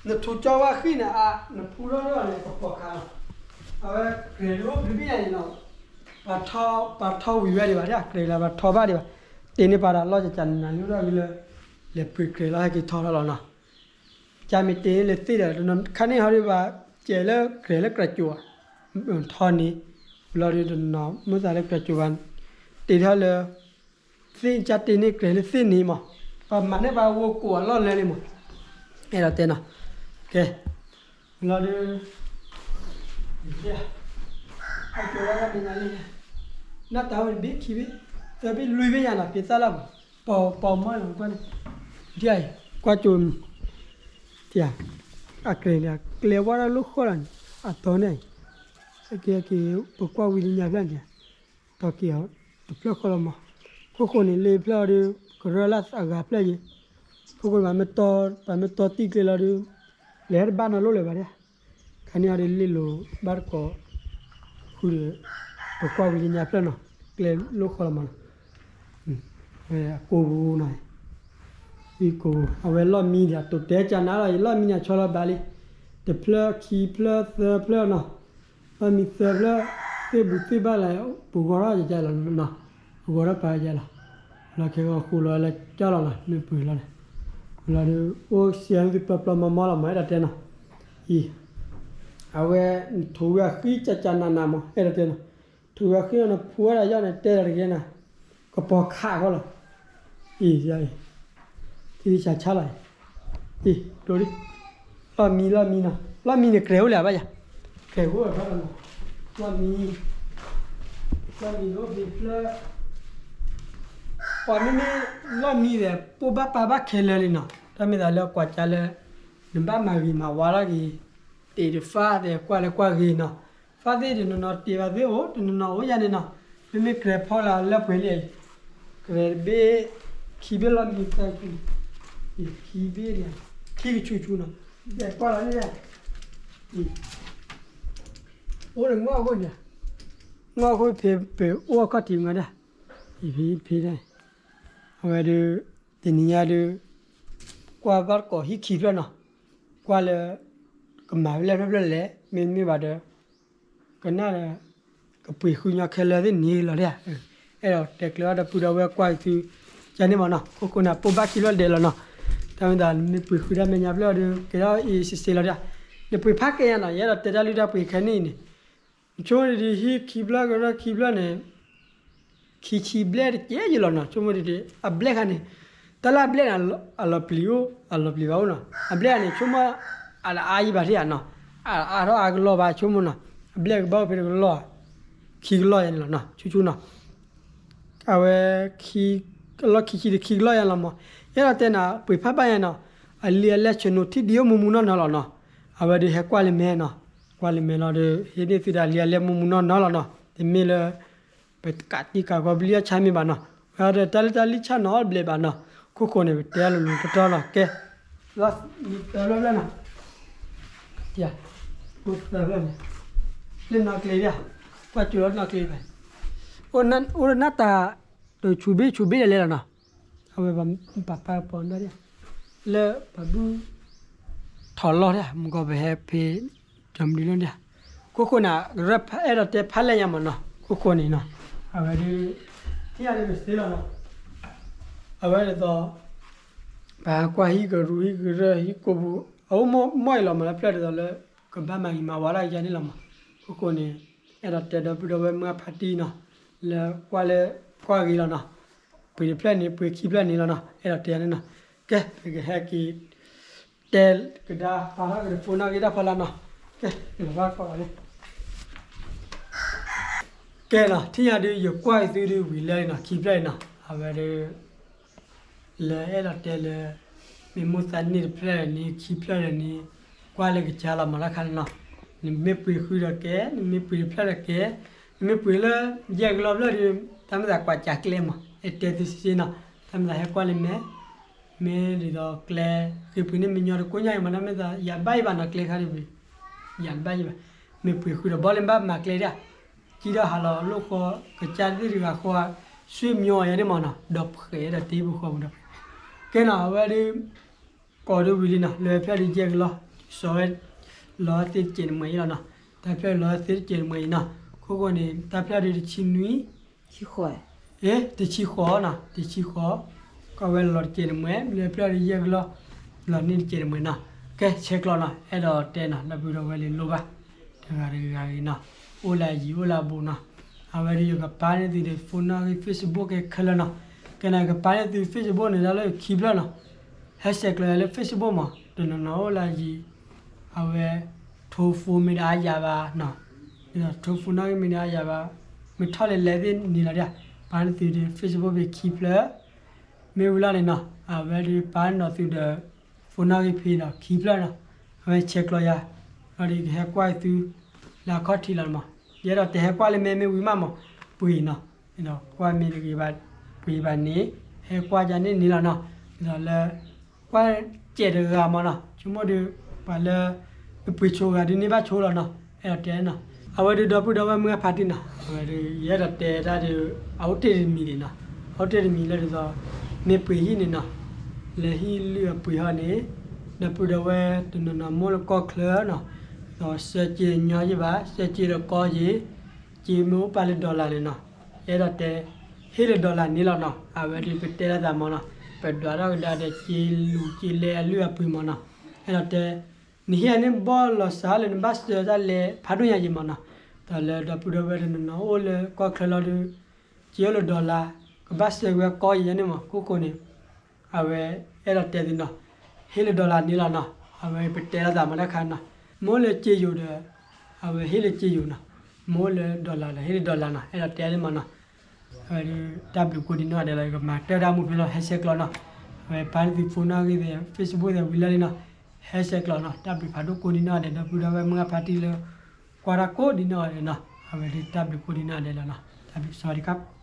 နထူကၠီဝဲဃံန့ၣ်အါ, နဖူထီၣ်န့ၣ် ကပီၤခးလီၤ, အဝဲကြဲးဒိၣ်ဒုးဘ့ၣ်ညါန့ၣ်နီၤ, ပှၤထီ, ပှၤထီဝံၤဝဲဒံးဘၣ် တၢ်ကြဲးလၢပှၤထီဘၣ်ဒံးဘၣ်, တ့န့ၢ်ပှၤဒီးလီၢ်ကကနနလၢဒၣ်ဝံၤလၢ လဲၤပှ့ၤကြဲးလီၤ ဟဲက့ၤထီထီၣ်လီၤနီၤ. ကၢ်မ့ၢ်တ့ၢ်လၢသ့ၣ်ဒီး တနီၤခါန့ၣ်ဟီဒုးဘၣ် ကဲးလၢကြဲးလၢကြၢးကၠိၣ်ဧါ, ထီန့ၣ် လီၤဒုးတနီၤမုၢ်သးလၢကြၢးကၠိၣ်ဘၣ် တ့ၢ်ထီၣ်လၢ သ့ၣ်ကၢ်တ့ၢ်န့ၣ်ကြဲးလၢသ့ၣ်န့ၣ်မး, ပှၤမၤန့ၢ်ပှၤဝဲကိးအလီၢ်လၢန့ၣ်မး, အဲၣ်ဒိးတဲနီၤ, ကဲ လီၤဒုး အကၠိၣ်ဝဲဒၣ်မ့ၢ်နၤလံ, နၢ်တၢ်ဝဲတဘ့ၣ်ခံဘ့ၣ် သၢဘ့ၣ်လွံၢ်ဘ့ၣ်ယၤနီၤ ဖံသၣ်လၢ်ပူၤ, ပီၤမီၢ်လီၤကွၢ်န့ၣ်, ဒ်အံၤ ကွၢ်ကၠိၣ်မံၤ, အကြဲးန့ၣ် ကျဲဝါဒၣ်လၢဃီလီၤန့ၣ် အတီၤန့ၣ်, အက့ၤက့ၤ ပကွၢ်ဝံၤလၢညါဖျၢၣ်န့ၣ် တီၤက့ၤအီၤ တဖျၢၣ်ဃီလီၤမး, ခိၣ်ဃိန့ၣ် လ့ဖျၢၣ်အီၤဒုး ကရၢလၢအဂၤဖျၢၣ်ယံၤ, ခိၣ်ဃိန့ၣ် ပှၤမ့ၢ်တီတံၢ်ကျဲလီၤဒုး လဲၤတဘၣ်နီၤလိၣ်လၢၤဘၣ်ဒၣ်, ခါန့ၣ်အီၤဒုးလ့လိာ်ဘၣ်တကိး ဃုဒီး ပကွၢ်ဝံၤလၢညါဖျၢၣ်နီၤ, ကျဲလိၣ်ဃီလီၤမးနီၤ, ဝဲအကိာ်ပူၤနီၤ, အကိာ်ပူၤ အဝဲလီၢ်မံဒီး တိာ်တဲကၢ်နၤလီၤ, ယလီၢ်မံန့ၣ်ဆီလီၤဘၣ်လံ, တဖျၢၣ်ခံဖျၢၣ်သၢဖျၢၣ်နီၤ, လီၢ်မံသၢဖျၢၣ် သ့ၣ်ဘူးသ့ၣ်ဘၣ်လဲၣ် ပဂီၤထီၣ်ယကလီၤနီၤ, ပဂီၤထီၣ်ပာ်ယကလီၤ, လီၤခဲကီၢ်ဃိလီၤလၢကၢ်လီၤနီၤ မ့ၢ်ပှ့ၤလီၤန့ၣ်, လီၤဒုး အိၣ်စဲသုပျီပျီမီမီလီၤမး အဲၣ်ဒိးတဲနီၤ, အံၤ အဝဲ ထိၣ်ဝဲအဃံကၢ်ကၢ်နးနးမး အဲၣ်ဒိးတဲနီၤ, ထိၣ်ဝဲအဃံနီၤ ဖူဝဲဒၣ်ယီၣ်န့ၣ် တဲဒၣ်တက့ၢ်နၤ, ကပီၤခးဃီလီၤ, အံၤ ထံဆးဆါလီၤ, အံၤ ဒိၣ်ဒံး, လီၢ်မံ လီၢ်မံနီၤ, လီၢ်မံန့ၣ်ကြဲးအိၣ်လၢၤဘၣ်ယၤ, ကြဲးအိၣ်လၢၤဘၣ်နီၤ, လီၢ်မံ လီၢ်မံအိၣ်ဖဲဖျၢၣ်, ပှၤမ့မ့ၢ်လီၢ်မံဒီး ပိၢ်ဘၣ်ပာ်ဘၣ်ခဲလၢာ်လံနီၤ, တၢ်မ့ၢ်သးလၢကွၢ်ကၢ်လၢ နဘၣ်မၤဂ့ၤမၤဝါထီၣ်က့ၤ, တ့ၢ်တဖၣ်သ့ၣ်ကွၢ်လၢကွၢ်ဂ့ၤနီၤ, ဖၣ်သ့ၣ်တနီၤနီၤတ့ၢ်ဘၣ်သ့ၣ်အိၣ် တနီၤနီၤအိၣ်ယၤန့ၣ်နီၤ, မ့မ့ၢ်ကြဲးဖီလာ်လၢပှဲၤလံ, ကြဲးတဘ့ၣ် ခံဘ့ၣ်လီၢ်မံသၢ, ခံဘ့ၣ်န့ၣ် ခံကဆူၣ်ဆူၣ်နီၤ, ကွၢ်လီၤန့ၣ် အိၣ်ဒီးငီၢ်အဃိန့ၣ်, ငီၢ်အဃိဖဲပအိၣ်အခီၣ်ထံးမးဒၣ်, ဖဲဖဲဒၣ်, အဝဲဒုး တနံၤညါဒုး ကွၢ်ဘၣ်တကိးဟံၣ်ခံဖျၢၣ်နီၤ, ကွၢ်လၢ ကမၤဖဲလဲၣ်ဖျၢၣ်ဖျၢၣ်လဲၣ် မ့မ့ၢ်ဘၣ်ဒီး ကနၣ်ဒီး ကပှ့ၤဃုညီခဲလၢာ်သ့ၣ်န့ၣ်လီၤဒၣ်, အဲၣ်ဒိးတဲကျၢၤအီၤဒီပုၢ်ဒီဝဲၢ်ကွၢ်သု ကန့ၣ်မးနီၤ, ခိၣ်ဃိန့ၣ် ပိၢ်ဘၣ်ခံဖျၢၣ်ဒဲးလီၤနီၤ, တၢ်မ့ၢ်သးနမ့ၢ်ပှ့ၤဃုတၢ်မဲာ်ညါဖျၢၣ်ဒီး ကဲထီၣ်အံၤစ့စ့လီၤဒၣ်, နပှ့ၤဖးကဲညါနီၤ, ယအဲၣ်ဒိးတဲတၢ်လုၢ်တၢ်ပှ့ၤခဲန့ၣ်အံၤန့ၣ် နဆိကမိၣ်ဒ်ဟံၣ်ခံဖျၢၣ်ကရၢခံဖျၢၣ်န့ၣ် ခံဆံဘျဲၣ်တကဲယလီၤနီၤ, ဆိကမိၣ်ဒ်ဒ် အဘျဲၣ်ခါန့ၣ် တၢ်လၢအဘျဲၣ်န့ၣ် အလီၤပျံၤအိၣ် အလီၤပျံၤဘၣ်အိၣ်နီၤ, အဘျဲၣ်န့ၣ် ဆိကမိၣ် အလၢအါယံၤဘၣ်ထံၣ်ဧါနီၤ, အအါထီၣ်အါကလီၢ်ဘၣ်ဆိကမိၣ်နီၤ, အဘျဲၣ်ကဘၣ်အိၣ်ဖဲတကလီၢ် ခံကလီၢ်ယၤန့ၣ်လီၤနီၤ, ဆူၣ်ဆူၣ်နီၤ အဝဲ ခံ လီၢ်ခံဆံဒီးခံကလီၢ်ယၤလီၤမး, ယအဲၣ်ဒိးတဲနၤ ပှ့ၤဖးဘၣ်ယၤနီၤ, အလံာ်အလဲၢ်ဆ့ၣ်နီၤထံၣ်ဒံးအိၣ်မူမူနီၢ်နီၢ်လီၤနီၤ, အဝဲဒုးဟဲကွၢ်လၢမဲာ်နီၤ, ကွၢ်လၢမဲာ်လီၤဒီး ဟ့ၣ်န့ၢ်သုဒီးအလံာ်အလဲၢ်မူမူနီၢ်နီၢ်လီၤနီၤ, တမ့ၢ်လၢ ပကးတံၢ်ကးဂီၤဘျံအီၣ်ဆါမ့ၢ်ဘၣ်နီၤ, ဝဲဒီးတၢ်လၢတၢ်လံၣ်ဆၣ်နီၤအီၣ်တဘျဲးဘၣ်နီၤ, ခိၣ်ဃိန့ၣ် ပတဲလိၤလိၤတီတီလီၤ, ကဲ လီၢ်မံသၢဖျၢၣ်နီၤ, သၢဖျၢၣ်န့ၣ် လၢနီၢ်ကျ့ဒၣ်, ကွၢ်ကၠိလီၤနီၢ်ကျ့ဘၣ်, အိၣ်ဒီးနၢ်တၢ် တဆူၣ်ဘ့ၣ်ဆူၣ်ဘ့ၣ်ဒ်လဲၣ်လီၤနီၤ, အဝဲပပာ်ပာ်ကပီၤဒၣ်ဒၣ်, လၢပှၤဘု ထီၣ်လီၢ်ဒၣ် မုၢ်ကီၢ်ပဟဲဖဲ ကၠီမဒုလီၢ်ဒၣ်, ခိၣ်ဃိန့ၣ် ကရၢအဲၣ်ဒိးတဲဖးလဲၢ်ညါမးနီၤ, ခိၣ်ဃိန့ၣ်နီၤ, အဝဲဒုး ထံၣ်ယၤဒုးကသ့လီၤနီၤ, အဝဲဒ်သိး ပှၤကွၢ်ဟံၣ်ကရူၢ်ဟံၣ်ကရၢၢ်ဟံၣ်ကိာ်ပူၤ အအိၣ်မီၢ်အံၤလီၤမးလၢဖျၢၣ်ဒ်သိးလၢ ကဘၣ်မၤဂ့ၤမၤဝါဒၣ်ယၤန့ၣ်လီၤမး, ခိၣ်ဃိန့ၣ် အဲၣ်ဒိးတဲဒီပုၢ်ဒီဝဲၢ်မုၢ်ဖါတံၢ်နီၤ, လၢကွၢ်လၢ ကွၢ်ဂ့ၤလီၤနီၤ, ပှ့ၤတဖျၢၣ်န့ၣ် ပှ့ၤခံဖျၢၣ်န့ၣ်လီၤနီၤ, အဲၣ်ဒိးတဲယၤန့ၣ်နီၤ, ကဲ ပကဟဲက့ၤ တဲကဒါဖးထီၣ်ကဒီးဖိနီၢ်ဂ့ၤဒၣ်ဖီလာ်နီၤ, ကဲ လီၤဘၣ်ကီးလီၤန့ၣ် ကဲနီၤ, ထံၣ်ညါဒုး ယကွၢ်သုဒုးဝံၤလၢနီၤ, ခံဖျၢၣ်အံၤနီၤ, အဝဲဒုး လၢအဲၣ်ဒိးတဲလၢ မ့ၢ်မိၢ်သးန့ၢ်တဖျၢၣ်န့ၣ် ခံဖျၢၣ်န့ၣ် ကွၢ်လၢကစၢ်လီၤမးလၢခါန့ၣ်နီၤ, နမ့ၢ်ပှ့ၤဃုဒီးကဲ, နမ့ၢ်ပှ့ၤတဖျၢၣ်ဒီးကဲ, နမ့ၢ်ပှ့ၤလၢ ယဲၢ်ကလီၢ်ဖျၢၣ်ဒုး တၢ်မ့ၢ်သးကွၢ်ကၢ်ကျဲမး, အဲၣ်တဲသုစ့ၢ်နီၤ, တၢ်မ့ၢ်သးဟဲကွၢ်လၢမဲာ် မ့ၢ်ဒ်သိးကျဲ ဃ့ပှ့ၤန့ၢ်မ့ၢ်ညီတကိးညါအံၤမး တၢ်မ့ၢ်သး ယၤဘၣ်ယံၤဘၣ်နီၤ ကျဲခါဒ်ပှ့ၤ, ယၤတဘၣ်ယံၤဘၣ်, မ့ၢ်ပှ့ၤဃုဒီးဘီလၢဘၣ်မၤကျဲဒၣ်, ကံထီၣ်ဟးလီၤလိာ်ဃီ ကစၢ်သ့ၣ်တဂၤဃီ, ဆွေမျိုးယၤဒ်မးနီၤ, ဒီးဖှဲးဒီးတ့ပူၤဃီပူၤဒီး, ကဲနီၤ အဝဲဒုး ကီးဒုးဝံၤလံနီၤ, လၢဖျၢၣ်ဒုးယဲၢ်ကလီၢ်, စီၤဝဲ လီၤသ့တကဲးတမှဲၤအံၤလီၤနီၤ, တၢ်ဖျၢၣ်လီၤသ့တကဲးတမှဲၤအံၤနီၤ, ခိၣ်ဃိန့ၣ် တၢ်ဖျၢၣ်ဒုးတဆံနွံ တဆံဃိးနီၤ, တဆံဃိး, ကွၢ်ဝဲလီၤတကဲးတမှဲ ဘျၢဖျၢၣ်တယဲၢ်ကလီၢ် လီၤန့ၢ်တကဲးတမှဲနီၤ. ကဲ ဆဲးကျိးနီၤ အဲၣ်ဒိးတဲနီၤ ဒီပုၢ်ဒီဝဲၢ်လၢလိၣ်ဘၣ် တဂၤတဂၤဂ့ၤနီၤ အိၣ်လၢအယံၤအိၣ်လၢအဘူးနီၤ. အဝဲဒၣ်ယကပာ်န့ၢ်သုဒီး phone နီၣ်ဂံၢ် Facebook ခဲခဲလၢာ်နီၤ. ကဲနီၤ ယကပာ်န့ၢ်သု Facebook န့ၣ် လၢခံဖျၢၣ်နီၤ. ဟဲဆဲးကျိးယၤလၢ Facebook မး တနီၤနီၤအိၣ်လၢအယံၤ အဝဲ ထိ phone မ့ၢ်ဒၣ်အါယၤဘၣ်နီၤ, ထိ phone နီၣ်ဂံၢ်မ့ၢ်ဒၣ်အါယၤဘၣ်, မ့ၢ်ထီၣ်လဲၤလဲၤသ့ၣ်န့ၣ်လီၤဒၣ်, ပာ်န့ၢ်သုဒီး Facebook ဖဲခံဖျၢၣ်, မ့ၢ်ဝံၤလီၤန့ၣ်နီၤ အဝဲဒၣ်ပာ်န့ၢ်သုဒီး phone နီၣ်ဂံၢ်ဖဲဒီးခံဖျၢၣ်နီၤ, အဝဲဆဲးကျိးယၤ, ဒီးယကဟဲကွၢ်သု လၢအခီၣ်ထံးလီၤမး, ယအဲၣ်ဒိးတဲဟဲကွၢ်လၢမဲမ့ၢ်ဝံၤမးမး, ပှ့ၤနီၤ, ကွၢ်မ့ၢ်တဂ့ၤဘၣ် ပှ့ၤဘၣ်န့ၣ် ဟဲကွၢ်ယၤန့ၣ်န့ၣ်လီၤနီၤ, ဒီးလၢ ကွၢ်စဲးတဂၤမးနီၤ, ဆိကမိၣ်ဒီး ပှၤလၢ ပပှ့ၤဆိဂၤဒ်န့ၣ်ဘၣ်ဆိလီၤနီၤ, အဲၣ်ဒိးတဲနီၤ, အဝဲဒၣ်ဒီပုၢ်ဒီဝဲၢ်မုၢ်ဂၢ်ဖါတံၢ်နီၤ, အဝဲဒၣ်ယအဲၣ်ဒိးတဲတၢ်ဒီး အအိၣ်တ့ၢ်တမံၤန့ၣ်နီၤ, အအိၣ်တ့ၢ်တမံၤလၢဒ်သိး မ့ၢ်ပှ့ၤဟံၣ်န့ၣ်နီၤ, လၢဟံၣ်လုၢ်အပှ့ၤဟီန့ၣ်, ဒီပုၢ်ဒီဝဲၢ်တနီၤနီၤမိၢ်လၢကီၢ်ချၢနီၤ, ဒီးဆှၢစ့ညီယ့ၢ်ဘၣ်, ဆှၢစ့ဒီးကီယ့ၢ်, စ့မ့ၢ်အိၣ်ပာ်လၢ dollar န့ၣ်နီၤ, အဲၣ်ဒိးတဲ ဟ့ၣ်လၢ dollar န့ၣ်လီၤနီၤ, အဝဲဒၣ်ပတဲလီၤသးမးနီၤ, ပဒွးထီၣ်ကဒါဒီးစ့လူၤစ့လဲအလုၢ်အပှ့ၤမးနီၤ, အဲၣ်ဒိးတဲ နဟ့ၣ်အန့ၣ်ဘီၣ်လီၤစှၤလၢနဘၣ်ဆှၢတၢ်လဲၤဖးဒိၣ်ညါယံၤမးနီၤ, ဒီးလၢဒီပုၢ်ဒီဝဲၢ်တနီၤနီၤအိၣ်လၢကီၢ်ချၢလီၤဒီး စ့အိၣ်လၢ dollar ကဘၣ်ဆှၢဝဲကီယံၤန့ၣ်မး ခိၣ်ဃိန့ၣ် အဝဲအဲၣ်ဒိးတဲသုနီၤ, ဟ့ၣ်လၢ dollar န့ၣ်လီၤနီၤ, အဝဲပတဲလီၤသးမးတခါနီၤ, မ့ၢ်အိၣ်လၢစ့ယိၤဒီး အဝဲဟ့ၣ်လၢစ့ယိၤနီၤ, မ့ၢ်အိၣ်လၢ dollar ဒီးဟ့ၣ်လၢ dollar နီၤ, အဲၣ်ဒိးတဲလၢမးနီၤ, အဝဲဒၣ်တၢ်ဘျုးကိးဒံနီၢ်ဒဲးလီၤ, ယကမၤတၢ်တၢ်မူဖဲလီၤ ဟဲဆဲးကျိးနီၤ, အဝဲပာ်န့ၢ်သု phone နီၣ်ဂံၢ်သ့ၣ် Facebook သ့ၣ်ဝံၤလၢလံနီၤ, ဟဲဆဲးကျိးနီၤ, တၢ်ဘျုးဖးဒိၣ်ကိးဒံနီၢ်ဒဲး ဒီပုၢ်ဒီဝဲၢ်မုၢ်ဂၢ်ဖါတံၢ်လၢ ကွၢ်တၢ်ကိးဒံနီၢ်ဒဲးနီၤ, အဝဲဒၣ်တၢ်ဘျုးကိးဒံနီၢ်ဒဲးလီၤနီၤ, တၢ်ဘျုး စဝၤဒံခါ